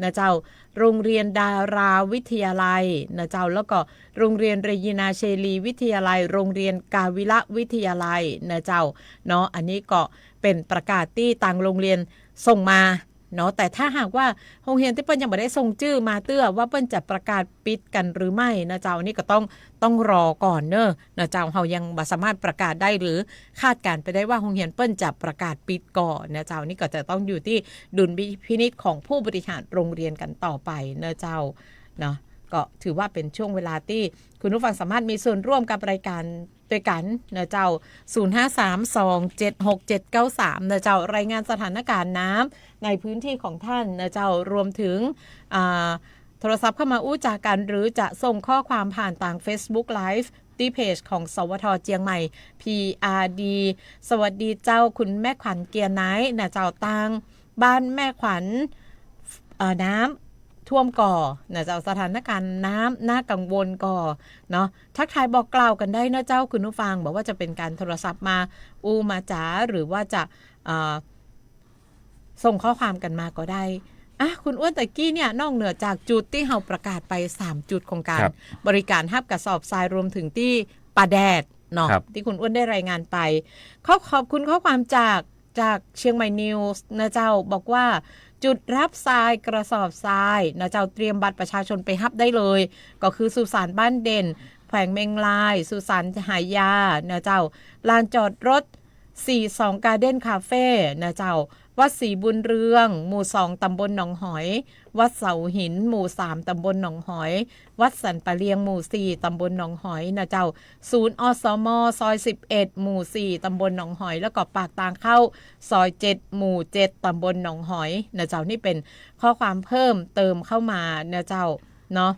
นะเจ้า โรงเรียนดาราวิทยาลัยนะเจ้า แล้วก็โรงเรียนเรจินาเชลีวิทยาลัย โรงเรียนกาวิละวิทยาลัยนะเจ้า เนาะ อันนี้ก็เป๋นประกาศตี้ตางโรงเรียนส่งมา เนาะ แต่ถ้าหากว่าโฮงเฮียนตี้เปิ้นยังบ่ได้ส่งจื้อมาเตื้อว่าเปิ้นจะประกาศปิดกั๋นหรือไม่นะเจ้า นี่ก็ต้อง ต้องรอก่อนเน่อนะเจ้า เฮายังบ่สามารถประกาศได้หรือคาดการณ์ไปได้ว่าโฮงเฮียนเปิ้นจะประกาศปิดก่อนะเจ้า นี่ก็จะต้องอยู่ตี้ดุลพินิจของผู้บริหารโรงเรียนกั๋นต่อไปนะเจ้า เนาะ ก็ถือว่าเป๋นช่วงเวลาตี้คุณผู้ฟังสามารถมีส่วนร่วมกับรายการ ตวยกั๋นนะเจ้า ศูนย์ห้าสามสองเจ็ดหกเจ็ดเก้าสาม นะเจ้า รายงานสถานการณ์น้ำในพื้นที่ของท่านนะเจ้า รวมถึง อ่า โทรศัพท์เข้ามาอู้จ๋ากั๋น หรือจะส่งข้อความผ่านตางเฟซบุ๊กไลฟ์ตี้เพจของ สวท เจียงใหม่ พีอาร์ดี สวัสดีเจ้า คุณแม่ขวัญเกียรติไนท์นะเจ้า ตางบ้านแม่ขวัญ เอ่อ น้ำท่วมก่อนะเจ้า สถานการณ์น้ำน่ากังวลก่อเนาะ ทักทายบอกกล่าวกั๋นได้นะเจ้าคุณผู้ฟัง บ่ว่าจะเป๋นก๋านโทรศัพท์มาอู้มาจ๋า หรือว่าจะ เอ่อ ส่งข้อความกั๋นมาก็ได้ อ่ะ คุณอ้วน ตะกี้เนี่ย นอกเหนือจากจุดตี้เฮาประกาศไปสามจุดของก๋าน ครับ บริการฮับกระสอบทราย รวมถึงตี้ป่าแดดเนาะ ครับ ตี้คุณอ้วนได้รายงานไป ขอขอบคุณข้อความจาก จากเชียงใหม่นิวส์นะเจ้า บอกว่าจุดฮับทรายกระสอบทรายนะเจ้า เตรียมบัตรประชาชนไปฮับได้เลย ก็คือสุสานบ้านเด่น แขวงเมียงราย สุสานหายานะเจ้า ลานจอดรถ สี่สอง การ์เด้นคาเฟ่นะเจ้า วัดศรีบุญเรือง หมู่สอง ตำบลหนองหอย วัดเสาหิน หมู่สาม ตำบลหนองหอย วัดสันป่าเลียง หมู่สี่ ตำบลหนองหอยนะเจ้า ศูนย์ อสม ซอยสิบเอ็ด หมู่สี่ ตำบลหนองหอย แล้วก็ปากตางเข้า ซอยเจ็ด หมู่เจ็ด ตำบลหนองหอยนะเจ้า นี่เป๋นข้อความเพิ่มเติมเข้ามานะเจ้า เนาะ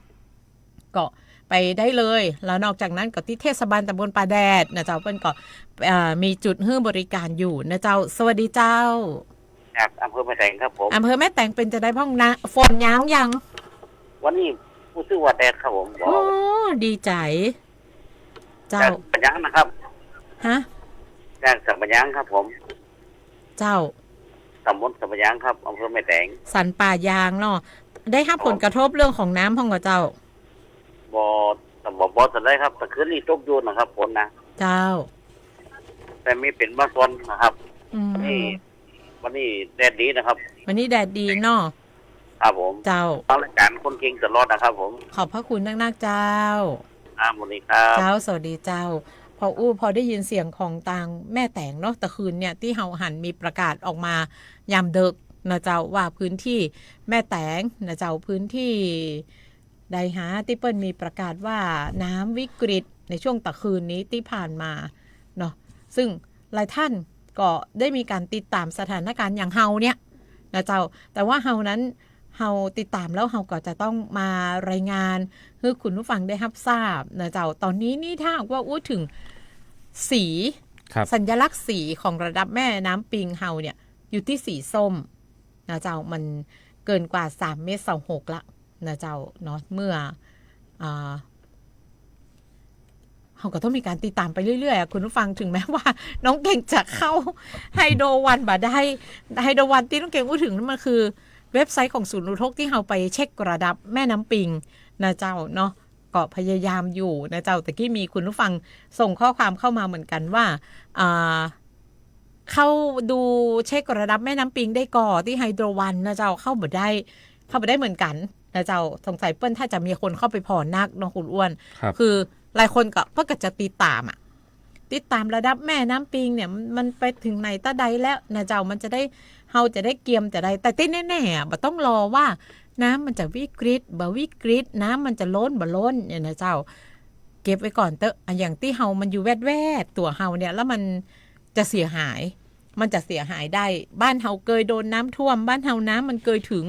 ก็ไปได้เลย แล้วนอกจากนั้นก็ตี้เทศบาลตำบลป่าแดดนะเจ้า เปิ้นก็ เอ่อ มีจุดหื้อบริการอยู่นะเจ้า สวัสดีเจ้า จากอำเภอแม่แตงครับผม อำเภอแม่แตงเป๋นจะไดพ่องนะ ฝนยังยัง วันนี้ฮู้สึกว่าแดดครับผม โอ้ ดีใจ๋ เจ้า จากสัมปะหยังนะครับ ฮะ จากสัมปะหยังครับผม เจ้า ตำบลสัมปะหยังครับ อำเภอแม่แตง สันป่ายางเนาะ ได้ฮับ ครับ ผลกระทบเรื่องของน้ำพ่องก่อเจ้า บ่ บ่ บ่เท่าใดครับ แต่คืนนี้ตกอยู่นะครับ ฝนนะ เจ้า แต่มีเป๋นบางส่วนนะครับ อืม นี่ วันนี้แดดดีนะครับ วันนี้แดดดีเนาะ ครับผม เจ้า ฟังรายการคนเก่งตลอดนะครับผม ขอบพระคุณนักๆ เจ้า ครับ สวัสดีครับ เจ้า สวัสดีเจ้า พออู้ พอได้ยินเสียงของตางแม่แตงเนาะ ตะคืนเนี่ย ตี้เฮาหันมีประกาศออกมายามดึกนะเจ้า ว่าพื้นที่แม่แตงนะเจ้า พื้นที่ ใดฮะ ตี้เปิ้นมีประกาศว่าน้ำวิกฤตในช่วงตะคืนนี้ตี้ผ่านมาเนาะ ซึ่งหลายท่านก็ได้มีการติดต๋ามสถานการณ์อย่างเฮาเนี่ยนะเจ้า แต่ว่าเฮานั้น เฮาติดต๋ามแล้วเฮาก็จะต้องมารายงานหื้อคุณผู้ฟังได้ฮับทราบนะเจ้า ต๋อนนี้นี่ถ้าหากว่าอู้ถึงสี ครับ สัญลักษณ์สีของระดับแม่น้ำปิงเฮาเนี่ยอยู่ตี้สีส้มนะเจ้า มันเกินกว่าสามเมตรซาวหกละนะเจ้าเนาะ เมื่อ อ่า เฮาก็ต้องมีการติดต๋ามไปเรื่อยๆอะคุณผู้ฟัง ถึงแม้ว่าน้องเก่งจะเข้าไฮโดรวันบ่ได้ ไฮโดรวันตี้น้องเก่งอู้ถึงนั้นมันคือเว็บไซต์ของศูนย์อุทกที่เฮาไปเช็คระดับแม่น้ำปิงนะเจ้าเนาะ ก็พยายามอยู่นะเจ้า แต่กี้มีคุณผู้ฟังส่งข้อความเข้ามาเหมือนกันว่า อ่า เข้าดูเช็คระดับแม่น้ำปิงได้ก่อตี้ไฮโดรวันนะเจ้า เข้าบ่ได้ เข้าบ่ได้เหมือนกั๋นนะเจ้า สงสัยเปิ้นถ้าจะมีคนเข้าไปผ่อนักเนาะคุณอ้วน ครับ คือหลายคนก็ เปิ้นก็จะติดต๋ามอะ ติดต๋ามระดับแม่น้ำปิงเนี่ย มัน มันไปถึงไหนตะใดแล้วนะเจ้า มันจะได้ เฮาจะได้เกียมจะได้ แต่ตี้แน่ๆอะ บ่ต้องรอว่าน้ำมันจะวิกฤต บ่วิกฤต น้ำมันจะล้น บ่ล้นเนี่ยนะเจ้า เก็บไว้ก่อนเต๊อะ อะ อย่างตี้เฮามันอยู่แวดๆ ตั๋วเฮาเนี่ย แล้วมันจะเสียหาย มันจะเสียหายได้ บ้านเฮาเกยโดนน้ำท่วม บ้านเฮาน้ำมันเกยถึง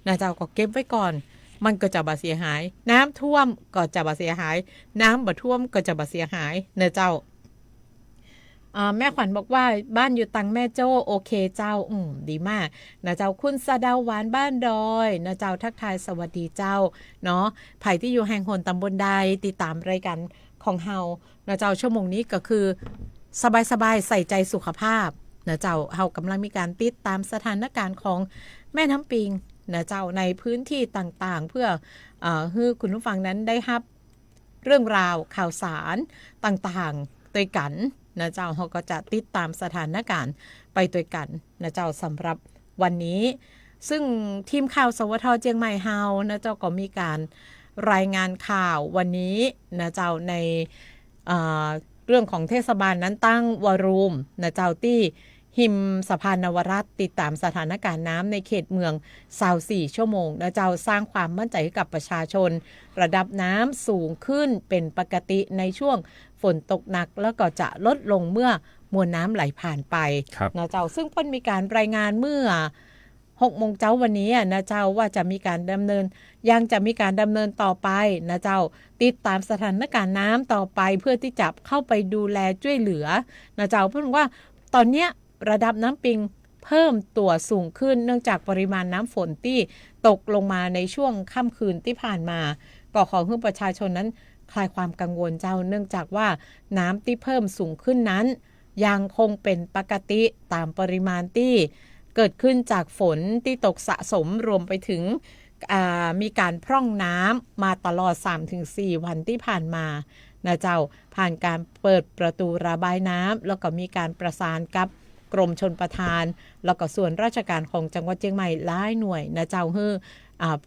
นะเจ้า ก็เก็บไว้ก่อน มันก็จะบ่เสียหาย น้ำท่วมก็จะบ่เสียหาย น้ำบ่ท่วมก็จะบ่เสียหายนะเจ้า อ่า แม่ขวัญบอกว่าบ้านอยู่ตังแม่โจ้ โอเคเจ้า อืม ดีมากนะเจ้า คุณสะเดาหวานบ้านดอยนะเจ้า ทักทายสวัสดีเจ้าเนาะ ใผตี้อยู่แห่งหนต๋ำบลใด ติดต๋ามรายการของเฮานะเจ้า ชั่วโมงนี้ก็คือสบายๆ ใส่ใจสุขภาพนะเจ้า เฮาก่ำลังมีการติดต๋ามสถานการณ์ของแม่น้ำปิงนะเจ้า ในพื้นที่ต่างๆ เพื่อ เอ่อ หื้อคุณผู้ฟังนั้นได้ฮับ เรื่องราวข่าวสารต่างๆ ตวยกั๋นนะเจ้า เฮาก็จะติดต๋ามสถานการณ์ไปตวยกั๋นนะเจ้า สำหรับวันนี้ ซึ่งทีมข่าว สวท เจียงใหม่เฮานะเจ้า ก็มีการรายงานข่าววันนี้นะเจ้า ใน เอ่อ เรื่องของเทศบาลนั้นตั้งวอลลุ่มนะเจ้า ตี้ ฮิมสะพานนวรัตน์ ติดต๋ามสถานการณ์น้ำในเขตเมืองซาวสี่ชั่วโมงนะเจ้า สร้างความมั่นใจ๋หื้อกับประชาชน ระดับน้ำสูงขึ้นเป๋นปกติในช่วงฝนตกหนัก แล้วก็จะลดลงเมื่อมวลน้ำไหลผ่านไป ครับ นะเจ้า ซึ่งเปิ้นมีการรายงานเมื่อหกโมงเจ๊าวันนี้อะนะเจ้า ว่าจะมีการดำเนิน ยังจะมีการดำเนินต่อไปนะเจ้า ติดต๋ามสถานการณ์น้ำต่อไป เพื่อตี้จะเข้าไปดูแลจ้วยเหลือนะเจ้า เปิ้นว่าต๋อนเนี้ย ระดับน้ำปิงเพิ่มตั๋วสูงขึ้น เนื่องจากปริมาณน้ำฝนตี้ตกลงมาในช่วงค่ำคืนตี้ผ่านมา ก็ขอหื้อประชาชนนั้นคลายความกังวลเจ้า เนื่องจากว่าน้ำตี้เพิ่มสูงขึ้นนั้น ยังคงเป๋นปกติต๋ามปริมาณตี้เกิดขึ้นจากฝนตี้ตกสะสม รวมไปถึง อ่า มีการพร่องน้ำมาตลอดสามถึงสี่วันตี้ผ่านมานะเจ้า ผ่านการเปิดประตู๋ระบายน้ำ แล้วก็มีการประสานกับกรมชลประทาน แล้วก็ส่วนราชการของจังหวัดเจียงใหม่หลายหน่วยนะเจ้า หื้อ อ่า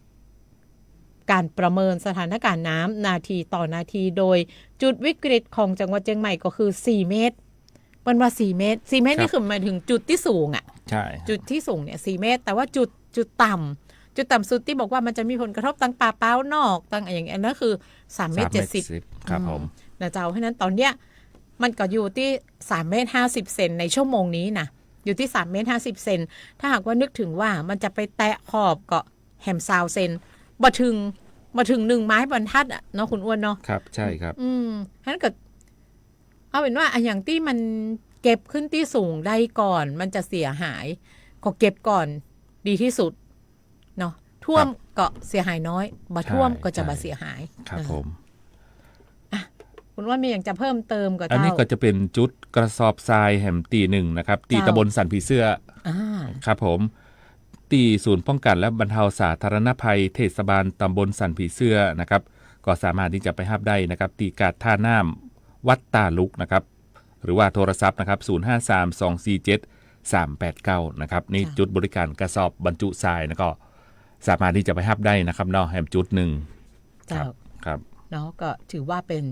การประเมินสถานการณ์น้ำนาทีต่อนาที โดยจุดวิกฤตของจังหวัดเจียงใหม่ก็คือสี่เมตร เปิ้นว่าสี่เมตร สี่เมตร ครับ นี่คือหมายถึงจุดตี้สูงอะ ใช่ จุดตี้สูงเนี่ยสี่เมตร แต่ว่าจุด จุดต่ำ จุดต่ำสุดตี้บอกว่ามันจะมีผลกระทบตังป่าป๊าวนอก ตังอะหยัง อันนั้นคือสามเมตรเจ็ดสิบ สามเมตรเจ็ดสิบ ครับผม อืม นะเจ้า เพราะฉะนั้นต๋อนเนี้ย มันก็อยู่ตี้สามเมตรห้าสิบเซนในชั่วโมงนี้นะ อยู่ตี้สามเมตรห้าสิบเซน ถ้าหากว่านึกถึงว่ามันจะไปแตะขอบก็แหมซาวเซน บ่เถิง บ่เถิงหนึ่งไม้บรรทัดอะเนาะคุณอ้วนเนาะ ครับ ใช่ครับ อืม ฉะนั้นก็ เอาเป๋นว่าอะหยังตี้มันเก็บขึ้นตี้สูงได้ก่อน มันจะเสียหาย ก็เก็บก่อนดีตี้สุดเนาะ ท่วม ครับ ก็เสียหายน้อย บ่ท่วม ใช่ ก็จะ ใช่ บ่เสียหาย ครับ เออ ผม อ่ะ คุณอ้วนมีอะหยังจะเพิ่มเติมก่อ อันนี้ เจ้า ก็จะเป๋นจุดกระสอบทรายแหมตี้นึ่งนะครับ ตี้ เจ้า ตำบลสันผีเสื้อ อ่า ครับผม ตี้ศูนย์ป้องกันและบรรเทาสาธารณภัยเทศบาลตำบลสันผีเสื้อนะครับ ก็สามารถตี้จะไปฮับได้นะครับ ตี้กาดท่าน้ำวัดตาลุกนะครับ หรือว่าโทรศัพท์นะครับ ศูนย์ห้าสาม สองสี่เจ็ด สามแปดเก้า นะครับ นี่ ค่ะ จุดบริการกระสอบบรรจุทรายนะ ก็สามารถตี้จะไปฮับได้นะครับเนาะ แหมจุดนึ่ง เจ้า ครับ ครับ เนาะ ก็ถือว่าเป๋น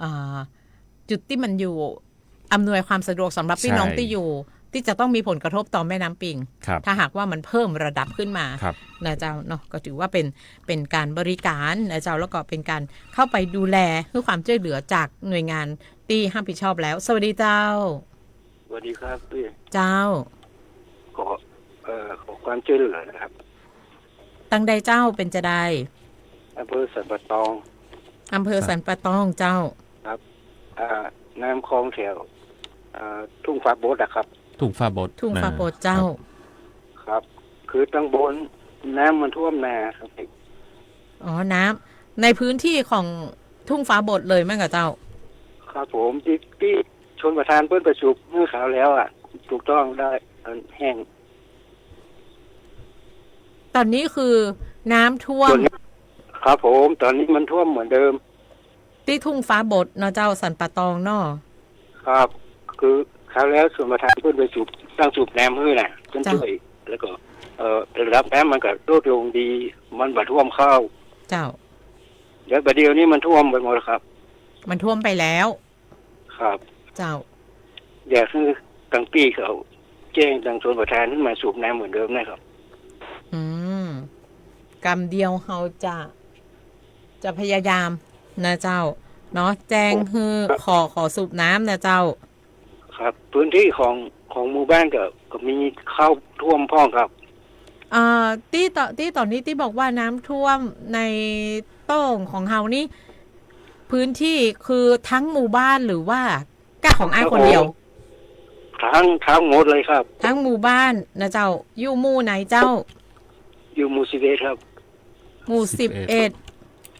อ่า จุดตี้มันอยู่อำนวยความสะดวกสำหรับพี่น้อง ใช่ ตี้อยู่ ตี้จะต้องมีผลกระทบต่อแม่น้ำปิง ครับ ถ้าหากว่ามันเพิ่มระดับขึ้นมา ครับ นะเจ้าเนาะ ก็ถือว่าเป็น เป็นก๋านบริก๋านนะเจ้า แล้วก็เป๋นก๋านเข้าไปดูแล หื้อความจ้วยเหลือจากหน่วยงานตี้ฮับผิดชอบแล้ว สวัสดีเจ้า สวัสดีครับพี่ เจ้า ขอ เอ่อ ขอความจ้วยเหลือนะครับ ตังใดเจ้า เป๋นจาใด อำเภอสันป่าตอง อำเภอสันป่าตองเจ้า ครับ อ่า น้ำคลองแถว อ่า ทุ่งฟ้าบดอะครับ ทุ่งฟ้าบด ทุ่งฟ้าบดเจ้า ครับ คือตังบนน้ำมันท่วมนาครับ อ๋อ น้ำในพื้นที่ของทุ่งฟ้าบดเลยแม่นก่อเจ้า ครับผม ตี้ ตี้ชลประทานเปิ้นไปสูบหื้อคราวแล้วอะ ถูกต้องได้ มันแห้ง ต๋อนนี้คือน้ำท่วม ต๋อนนี้ ครับผม ต๋อนนี้มันท่วมเหมือนเดิม ตี้ทุ่งฟ้าบดเนาะเจ้า สันป่าตองเนาะ ครับ คือคราวแล้วชลประทานเปิ้นไปสูบ ตั้งสูบน้ำหื้อน่ะ เปิ้น เจ้า จ้วย แล้วก็ เอ่อ ระดับน้ำมันก็ลดลงดี มันบ่ท่วมเข้า เจ้า แล้วบัดเดี๋ยวนี้มันท่วมไปหมดแล้วครับ มันท่วมไปแล้ว ครับ เจ้า อยากหื้อตังปี้เขาแจ้งตังชลประทานหื้อมาสูบน้ำเหมือนเดิมนะครับ อืม กำเดียวเฮาจะ จะพยายามนะเจ้า เนาะ แจ้งหื้อ ครับ ขอ ขอสูบน้ำนะเจ้า ครับ พื้นที่ของ ของหมู่บ้านก็ ก็มีเข้าท่วมพ่องครับ เอ่อ ตี้ต๋อน ตี้ต๋อนนี้ตี้บอกว่าน้ำท่วมในโต้งของเฮานี่ พื้นที่คือทั้งหมู่บ้านหรือว่าก้าของอ้ายคนเดียว ทั้ง ทั้งหมดเลยครับ ทั้งหมู่บ้านนะเจ้า อยู่หมู่ไหนเจ้า อยู่หมู่สิบเอ็ดครับ หมู่สิบเอ็ด สิบเอ็ด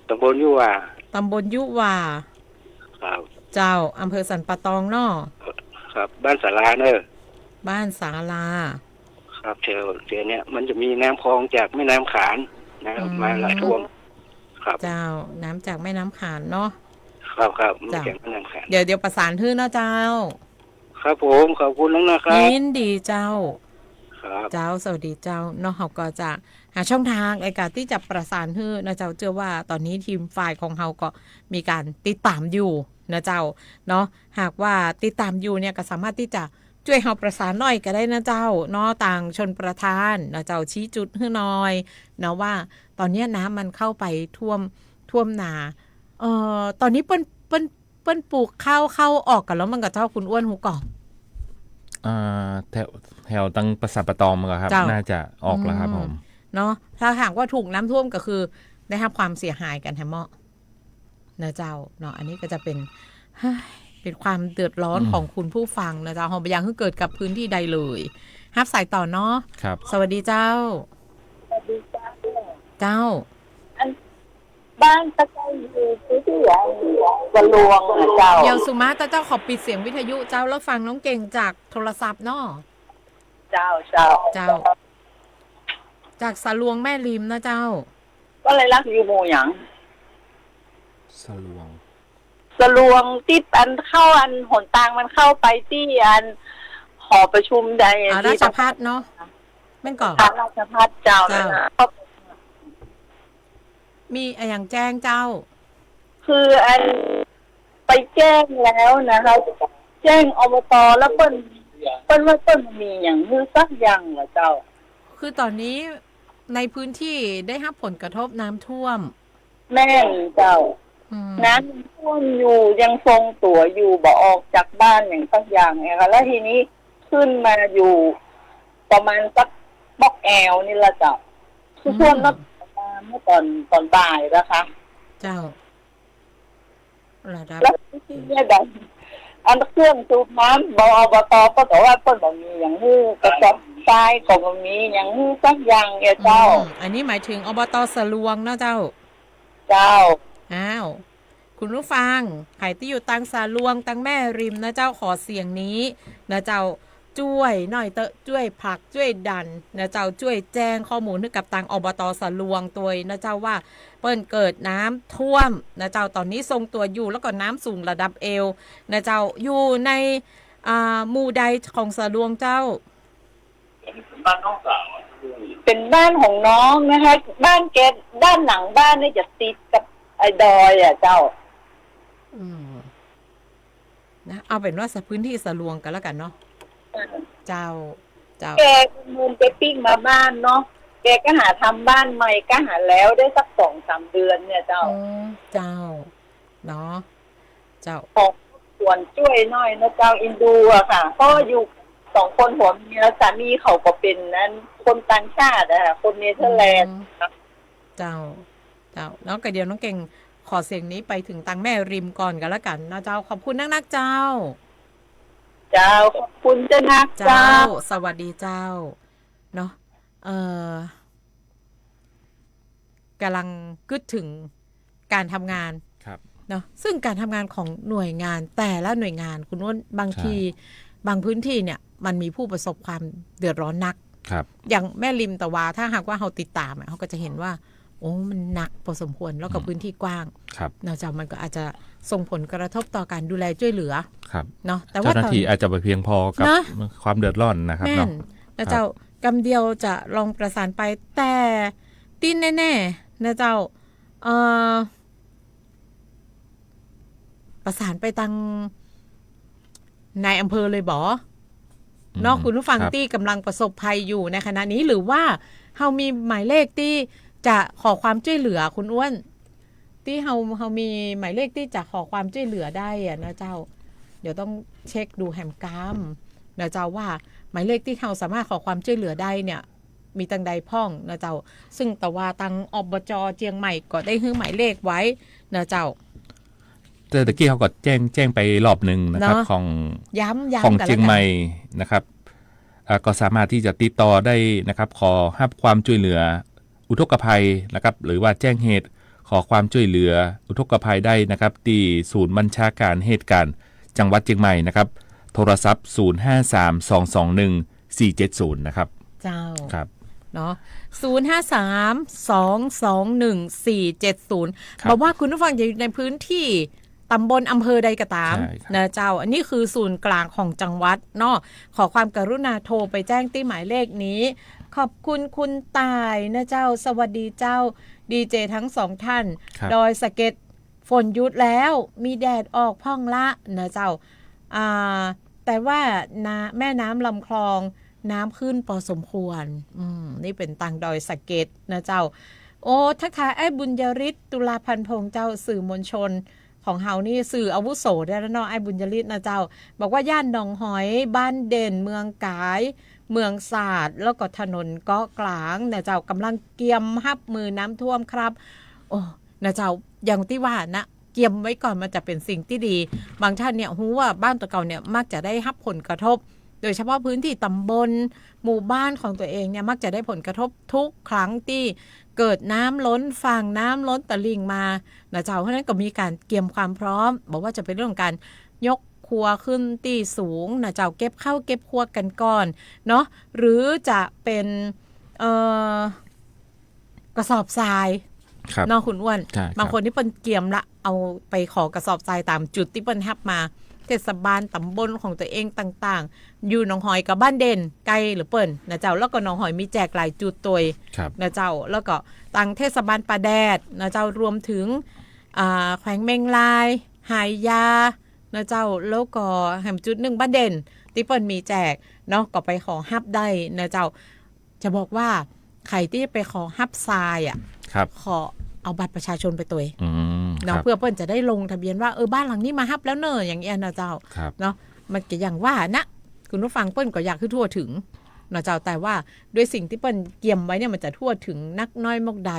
ตำบลยุหว่า ตำบลยุหว่า ครับ เจ้า อำเภอสันป่าตองเนาะ ครับ บ้านศาลาเนอะ บ้านศาลา ครับ แถว แถวเนี้ยมันจะมีน้ำคลองจากแม่น้ำขานนะครับ อืม มาไหลท่วม ครับ เจ้า น้ำจากแม่น้ำขานเนาะ ครับ ครับ มา เจ้า จากแม่น้ำขาน เดี๋ยว เดี๋ยวประสานหื้อเนาะเจ้า ครับผม ขอบคุณนักนะครับ ยินดีเจ้า ครับ เจ้า สวัสดีเจ้า เนาะ เฮาก็จะหาช่องทางในก๋านตี้จะประสานหื้อนะเจ้า เจื้อว่าต๋อนนี้ทีมฝ่ายของเฮาก็มีก๋านติดต๋ามอยู่นะเจ้า เนาะ หากว่าติดต๋ามอยู่เนี่ยก็สามารถตี้จะจ้วยเฮาประสานหน่อยก็ได้นะเจ้า เนาะ ตางชลประทานนะเจ้า ชี้จุดหื้อหน่อยเนาะ ว่าต๋อนเนี้ยน้ำมันเข้าไปท่วม ท่วมนา เอ่อ ต๋อนนี้เปิ้น เปิ้น เปิ้นปลูกข้าว ข้าวออกกั๋นแล้วแม่นก่อเจ้า คุณอ้วนฮู้ก่อ อ่า แถว แถวตังสันป่าตองแม่นก่อครับ เจ้า น่าจะออกแล้วครับ อืม ผม เนาะ ถ้าหากว่าถูกน้ำท่วมก็คือได้ฮับความเสียหายกั๋นแหมเนาะ นะเจ้า เนาะ อันนี้ก็จะเป็น เฮ้ย เป็นความเดือดร้อน อืม ของคุณผู้ฟังนะเจ้า เฮาบ่อยากหื้อเกิดกับพื้นที่ใดเลย ฮับสายต่อเนาะ ครับ สวัสดีเจ้า สวัสดีเจ้า เจ้า อัน บ้านตะไคร้อยู่ที่ ที่สะลวงนะเจ้า เดี๋ยวสุมาตาเจ้าขอปิดเสียงวิทยุเจ้า แล้วฟังน้องเก่งจากโทรศัพท์เนาะ เจ้า เจ้า เจ้า จากสะลวงแม่ริมนะเจ้า ก็เลยรักอยู่หมู่หยัง สะลวง สะลวงตี้อันเข้าอันหนตางมันเข้าไปตี้อันหอประชุมใด อ่า ตี้ ราชภัฏเนาะ แม่นก่อ ค่ะ ราชภัฏเจ้า เจ้า นั่นน่ะ มีอะหยังแจ้งเจ้า คืออันไปแจ้งแล้วนะคะ แจ้ง อบต แล้วเปิ้น เปิ้นว่าเปิ้นบ่มีหยังหื้อสักอย่างเหรอเจ้า คือต๋อนนี้ในพื้นที่ได้ฮับผลกระทบน้ำท่วม แม่นเจ้า อืม น้ำยังท่วมอยู่ ยังทรงตั๋วอยู่ บ่ออกจากบ้านหยังสักอย่างเนี่ยค่ะ แล้วทีนี้ขึ้นมาอยู่ประมาณสักป๊อกแอวนี่ละเจ้า คือ อืม ท่วมนักมาเมื่อต๋อน ต๋อนบ่ายนะคะ เจ้า ระดับ แล้วที่เนี่ยดัง อันเครื่องสูบน้ำ บ อบต ก็บอกว่าเปิ้นบ่มีหยังหื้อ กระสอบทรายก็บ่มีหยังหื้อสักอย่างเนี่ยเจ้า อืม อันนี้หมายถึง อบต สะลวงเนาะเจ้า เจ้า อ้าว คุณผู้ฟัง ใผตี้อยู่ตังสะลวง ตังแม่ริมนะเจ้า ขอเสียงนี้นะเจ้า จ้วยหน่อยเต๊อะ จ้วยผลัก จ้วยดันนะเจ้า จ้วยแจ้งข้อมูลหื้อกับตัง อบต สะลวงตวยนะเจ้า ว่าเปิ้นเกิดน้ำท่วมนะเจ้า ต๋อนนี้ทรงตั๋วอยู่ แล้วก็น้ำสูงระดับเอวนะเจ้า อยู่ใน อ่า หมู่ใดของสะลวงเจ้า บ้านน้องสาวอะ เป็นบ้านของน้องนะคะ บ้านแก ด้านหลังบ้านเนี่ยจะติดกับไอ้ดอยอะเจ้า อืม นะ เอาเป๋นว่าสะ พื้นที่สะลวงกั๋นแล้วกั๋นเนาะ อ่า เจ้า เจ้า แกก็เมินไปปิ๊กมาบ้านเนาะ แกก็หาทำบ้านใหม่ ก็หาแล้วได้สักสองสามเดือนเนี่ยเจ้า อืม เจ้า เนาะ เจ้า ขอสวนจ้วยหน่อยนะเจ้า เอ็นดูอะค่ะ เพราะอยู่สองคนผัวเมีย สามีเขาก็เป๋นอันคนต่างชาติอะค่ะ คนเนเธอร์แลนด์ อืม เจ้า เจ้า เนาะ ก็เดี๋ยวน้องเก่งขอเสียงนี้ไปเถิงตังแม่ริมก่อนก็แล้วกั๋นนะเจ้า ขอบคุณนักๆ เจ้า เจ้า ขอบคุณเจ้านัก เจ้า เจ้า สวัสดีเจ้า เนาะ เอ่อ ก่ำลังกึ๊ดเถิงก๋านทำงาน ครับ เนาะ ซึ่งก๋านทำงานของหน่วยงานแต่ละหน่วยงาน คุณอ้วน บางที ใช่ บางพื้นที่เนี่ย มันมีผู้ประสบความเดือดร้อนนัก ครับ อย่างแม่ริมตะวา ถ้าหากว่าเฮาติดต๋ามอะ เฮาก็จะหันว่า โอ้ มันหนักพอสมควร แล้วก็ อืม พื้นที่กว้าง ครับ นะเจ้า มันก็อาจจะส่งผลกระทบต่อก๋านดูแลจ้วยเหลือ ครับ เนาะ แต่ว่า เจ้าหน้าที่ ต๋อน อาจจะบ่เพียงพอกับ เนาะ ความเดือดร้อนนะครับ แม่น เนาะ นะเจ้า ครับ กำเดียวจะลองประสานไป แต่ตี้แน่ๆ นะเจ้า เอ่อ ประสานไปตังนายอำเภอเลยบ่ อืม เนาะ คุณผู้ฟัง ครับ ตี้ก่ำลังประสบภัยอยู่ในขณะนี้ หรือว่าเฮามีหมายเลขตี้จะขอความจ้วยเหลือ คุณอ้วน ตี้เฮา เฮามีหมายเลขตี้จะขอความจ้วยเหลือได้อะนะเจ้า เดี๋ยวต้องเช็คดูแหมกำนะเจ้า ว่าหมายเลขตี้เฮาสามารถขอความจ้วยเหลือได้เนี่ย มีตังใดพ่องนะเจ้า ซึ่งตะวาตัง อบจ. เจียงใหม่ก็ได้หื้อหมายเลขไว้นะเจ้า แต่ตะกี้เฮาก็แจ้ง แจ้งไปรอบนึ่งนะครับ เนาะ ของ ย้ำ ย้ำ ของ กั๋นแล้วกั๋น เจียงใหม่นะครับ อ่า ก็สามารถตี้จะติดต่อได้นะครับ ขอฮับความจ้วยเหลืออุทกภัยนะครับ หรือว่าแจ้งเหตุขอความจ้วยเหลืออุทกภัยได้นะครับ ตี้ศูนย์บัญชาการเหตุการณ์จังหวัดเจียงใหม่นะครับ โทรศัพท์ ศูนย์ห้าสาม สองสองหนึ่ง สี่เจ็ดศูนย์ นะครับ เจ้า ครับ เนาะ ศูนย์ห้าสาม สองสองหนึ่ง สี่เจ็ดศูนย์ ครับ บ่ว่าคุณผู้ฟังจะอยู่ในพื้นที่ต๋ำบลอำเภอใดก็ต๋าม ใช่ครับ นะเจ้า อันนี้คือศูนย์กลางของจังหวัดเนาะ ขอความกรุณาโทรไปแจ้งตี้หมายเลขนี้ ขอบคุณคุณต่ายนะเจ้า สวัสดีเจ้า ดีเจทั้งสองท่าน ครับ ดอยสะเก็ด ฝนหยุดแล้ว มีแดดออกพ่องละนะเจ้า อ่า แต่ว่าน้ำ แม่น้ำลำคลอง น้ำขึ้นพอสมควร อืม นี่เป๋นตังดอยสะเก็ดนะเจ้า โอ้ ทักทายไอ้บุญยฤทธิ์ ตุลาพันธ์พงษ์เจ้า สื่อมวลชนของเฮานี่ สื่ออาวุโสได้แล้วเนาะ ไอ้บุญยฤทธิ์นะเจ้า บอกว่าย่านหนองหอย บ้านเด่น เมืองก๋าย เมืองสาด แล้วก็ถนนเกาะกลางนะเจ้า ก่ำลังเกียมฮับมือน้ำท่วมครับ โอ้ นะเจ้า อย่างตี้ว่านะ เกียมไว้ก่อนมันจะเป๋นสิ่งตี้ดี บางท่านเนี่ยฮู้ว่าบ้านตั๋วเก่าเนี่ยมักจะได้ฮับผลกระทบ โดยเฉพาะพื้นที่ต๋ำบล หมู่บ้านของตั๋วเองเนี่ยมักจะได้ผลกระทบทุกครั้งตี้เกิดน้ำล้นฝั่ง น้ำล้นตลิ่งมานะเจ้า เพราะฉะนั้นก็มีก๋านเกียมความพร้อม บ่ว่าจะเป๋นเรื่องของก๋านยกครัวขึ้นตี้สูงนะเจ้า เก็บข้าวเก็บครัวกั๋นก่อนเนาะ หรือจะเป๋น เอ่อ กระสอบทราย ครับ เนาะคุณอ้วน ใช่ครับ บางคนตี้เปิ้นเกียมละ เอาไปขอกระสอบทรายต๋ามจุดตี้เปิ้นฮับมา เทศบาลต๋ำบลของตั๋วเองต่างๆ อยู่หนองหอยกับบ้านเด่น ใก้เหลือเปิ้นนะเจ้า แล้วก็หนองหอยมีแจกหลายจุดตวย ครับ นะเจ้า แล้วก็ตังเทศบาลป่าแดดนะเจ้า รวมเถิง อ่า แขวงเมียงราย หายานะเจ้า แล้วก็แหมจุดนึ่งบ้านเด่น ตี้เปิ้นมีแจกเนาะ ก็ไปขอฮับได้นะเจ้า จะบอกว่าใผตี้ไปขอฮับทรายอะ ครับ ขอเอาบัตรประชาชนไปตวย อืม เนาะ ครับ เปื้อเปิ้นจะได้ลงทะเบียนว่า เออ บ้านหลังนี้มาฮับแล้วเน่อ อย่างเอี้ยนะเจ้า ครับ เนาะ มันก็อย่างว่านะ คุณผู้ฟังเปิ้นก็อยากหื้อทั่วเถิงเนาะเจ้า แต่ว่าด้วยสิ่งตี้เปิ้นเกียมไว้เนี่ย มันจะทั่วเถิงนักน้อยมอกใด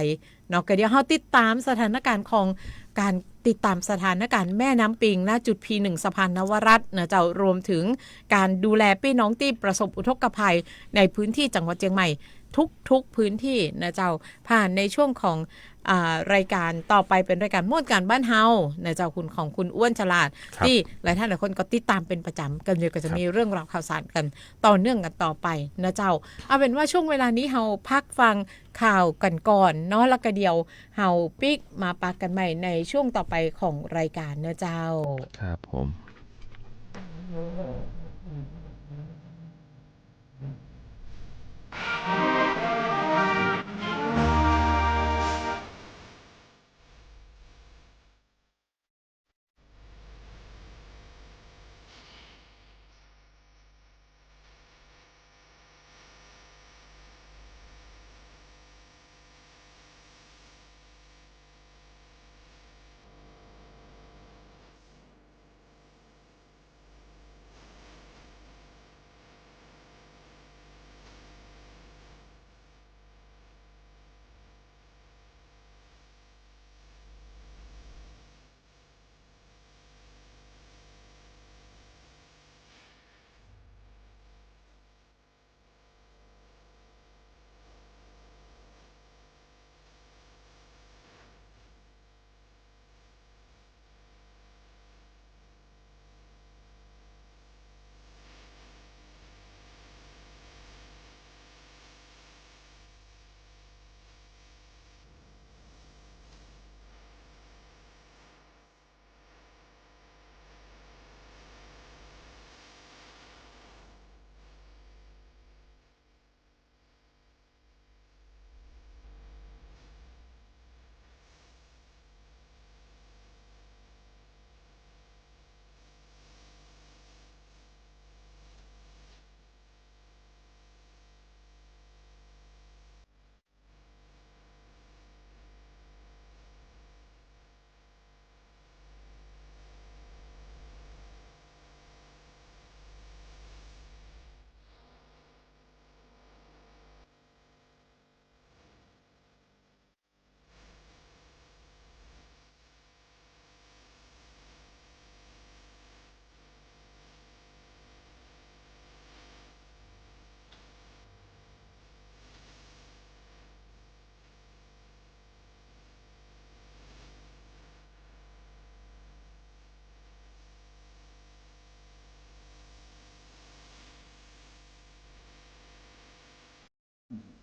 เนาะ ก็เดี๋ยวเฮาติดต๋ามสถานก๋ารณ์ของก๋านติดต๋ามสถานก๋ารณ์แม่น้ำปิง ณ จุด พี หนึ่ง สะพานนวรัตน์นะเจ้า รวมเถิงก๋านดูแลปี้น้องตี้ประสบอุทกภัยในพื้นที่จังหวัดเจียงใหม่ทุกๆ พื้นที่นะเจ้า ผ่านในช่วงของ อ่า รายก๋านต่อไปเป๋นรายก๋านม่วนก๋านบ้านเฮานะเจ้า คุณ ของคุณอ้วนฉลาด ครับ ตี้หลายท่านหลายคนก็ติดต๋ามเป๋นประจ๋ำ ก็เดี๋ยวก็จะ ครับ มีเรื่องราวข่าวสารกั๋นต่อเนื่องกั๋นต่อไปนะเจ้า เอาเป๋นว่าช่วงเวลานี้เฮาพักฟัง ข่าวกั๋นก่อนเนาะ แล้วก็เดี๋ยวเฮาปิ๊กมาปะกั๋นใหม่ในช่วงต่อไปของรายก๋านเนาะเจ้า ครับผม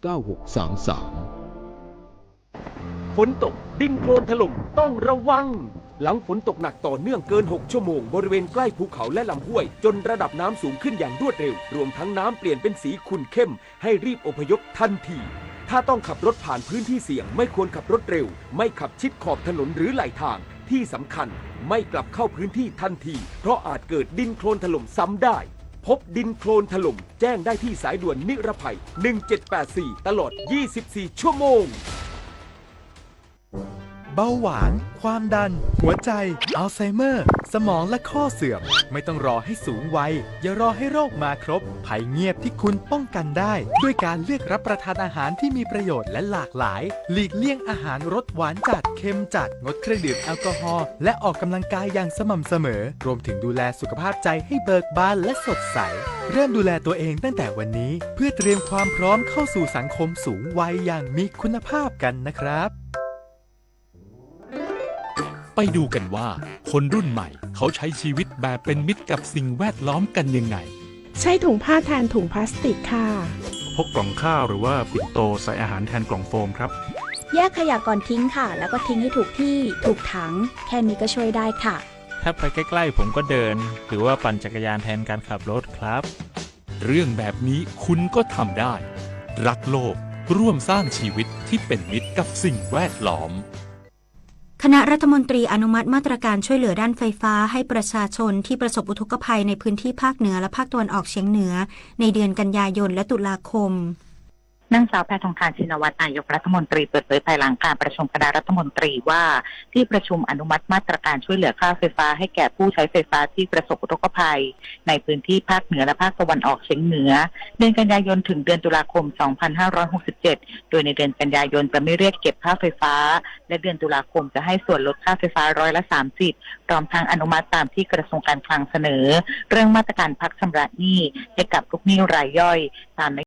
เก้าหกสามสาม ฝนตก ดินโคลนถล่ม ต้องระวัง หลังฝนตกหนักต่อเนื่องเกิน หก ชั่วโมง บริเวณใกล้ภูเขาและลำห้วย จนระดับน้ำสูงขึ้นอย่างรวดเร็ว รวมทั้งน้ำเปลี่ยนเป็นสีขุ่นเข้ม ให้รีบอพยพทันที ถ้าต้องขับรถผ่านพื้นที่เสี่ยง ไม่ควรขับรถเร็ว ไม่ขับชิดขอบถนนหรือไหลทาง ที่สำคัญ ไม่กลับเข้าพื้นที่ทันที เพราะอาจเกิดดินโคลนถล่มซ้ำได้ พบดินโคลนถล่ม แจ้งได้ที่สายด่วนนิรภัย หนึ่งเจ็ดแปดสี่ ตลอด ยี่สิบสี่ ชั่วโมง เบาหวาน ความดัน หัวใจ อัลไซเมอร์ สมองและข้อเสื่อม ไม่ต้องรอให้สูงวัย อย่ารอให้โรคมาครบ ภัยเงียบที่คุณป้องกันได้ ด้วยการเลือกรับประทานอาหารที่มีประโยชน์และหลากหลาย หลีกเลี่ยงอาหารรสหวานจัด เค็มจัด งดเครื่องดื่มแอลกอฮอล์ และออกกำลังกายอย่างสม่ำเสมอ รวมถึงดูแลสุขภาพใจให้เบิกบานและสดใส เริ่มดูแลตัวเองตั้งแต่วันนี้ เพื่อเตรียมความพร้อมเข้าสู่สังคมสูงวัยอย่างมีคุณภาพกันนะครับ ไปดูกันว่าคนรุ่นใหม่เขาใช้ชีวิตแบบเป็นมิตรกับสิ่งแวดล้อมกันยังไง ใช้ถุงผ้าแทนถุงพลาสติกค่ะ พกกล่องข้าวหรือว่าปิ่นโตใส่อาหารแทนกล่องโฟมครับ แยกขยะก่อนทิ้งค่ะ แล้วก็ทิ้งให้ถูกที่ ถูกถัง แค่นี้ก็ช่วยได้ค่ะ ถ้าไปใกล้ๆ ผมก็เดิน หรือว่าปั่นจักรยานแทนการขับรถครับ เรื่องแบบนี้คุณก็ทำได้ รักโลก ร่วมสร้างชีวิตที่เป็นมิตรกับสิ่งแวดล้อม คณะรัฐมนตรีอนุมัติมาตรการช่วยเหลือด้านไฟฟ้าให้ประชาชนที่ประสบอุทกภัยในพื้นที่ภาคเหนือและภาคตะวันออกเฉียงเหนือ ในเดือนกันยายนและตุลาคม นางสาวแพทองธาร ชินวัตร นายกรัฐมนตรี เปิดเผยภายหลังการประชุมคณะรัฐมนตรีว่า ที่ประชุมอนุมัติมาตรการช่วยเหลือค่าไฟฟ้าให้แก่ผู้ใช้ไฟฟ้าที่ประสบอุทกภัยในพื้นที่ภาคเหนือและภาคตะวันออกเฉียงเหนือ เดือนกันยายนถึงเดือนตุลาคม สองพันห้าร้อยหกสิบเจ็ด โดยในเดือนกันยายนจะไม่เรียกเก็บค่าไฟฟ้า และเดือนตุลาคมจะให้ส่วนลดค่าไฟฟ้าร้อยละ สามสิบ พร้อมทั้งอนุมัติตามที่กระทรวงการคลังเสนอ เรื่องมาตรการพักชำระหนี้ให้กับลูกหนี้รายย่อย ตามน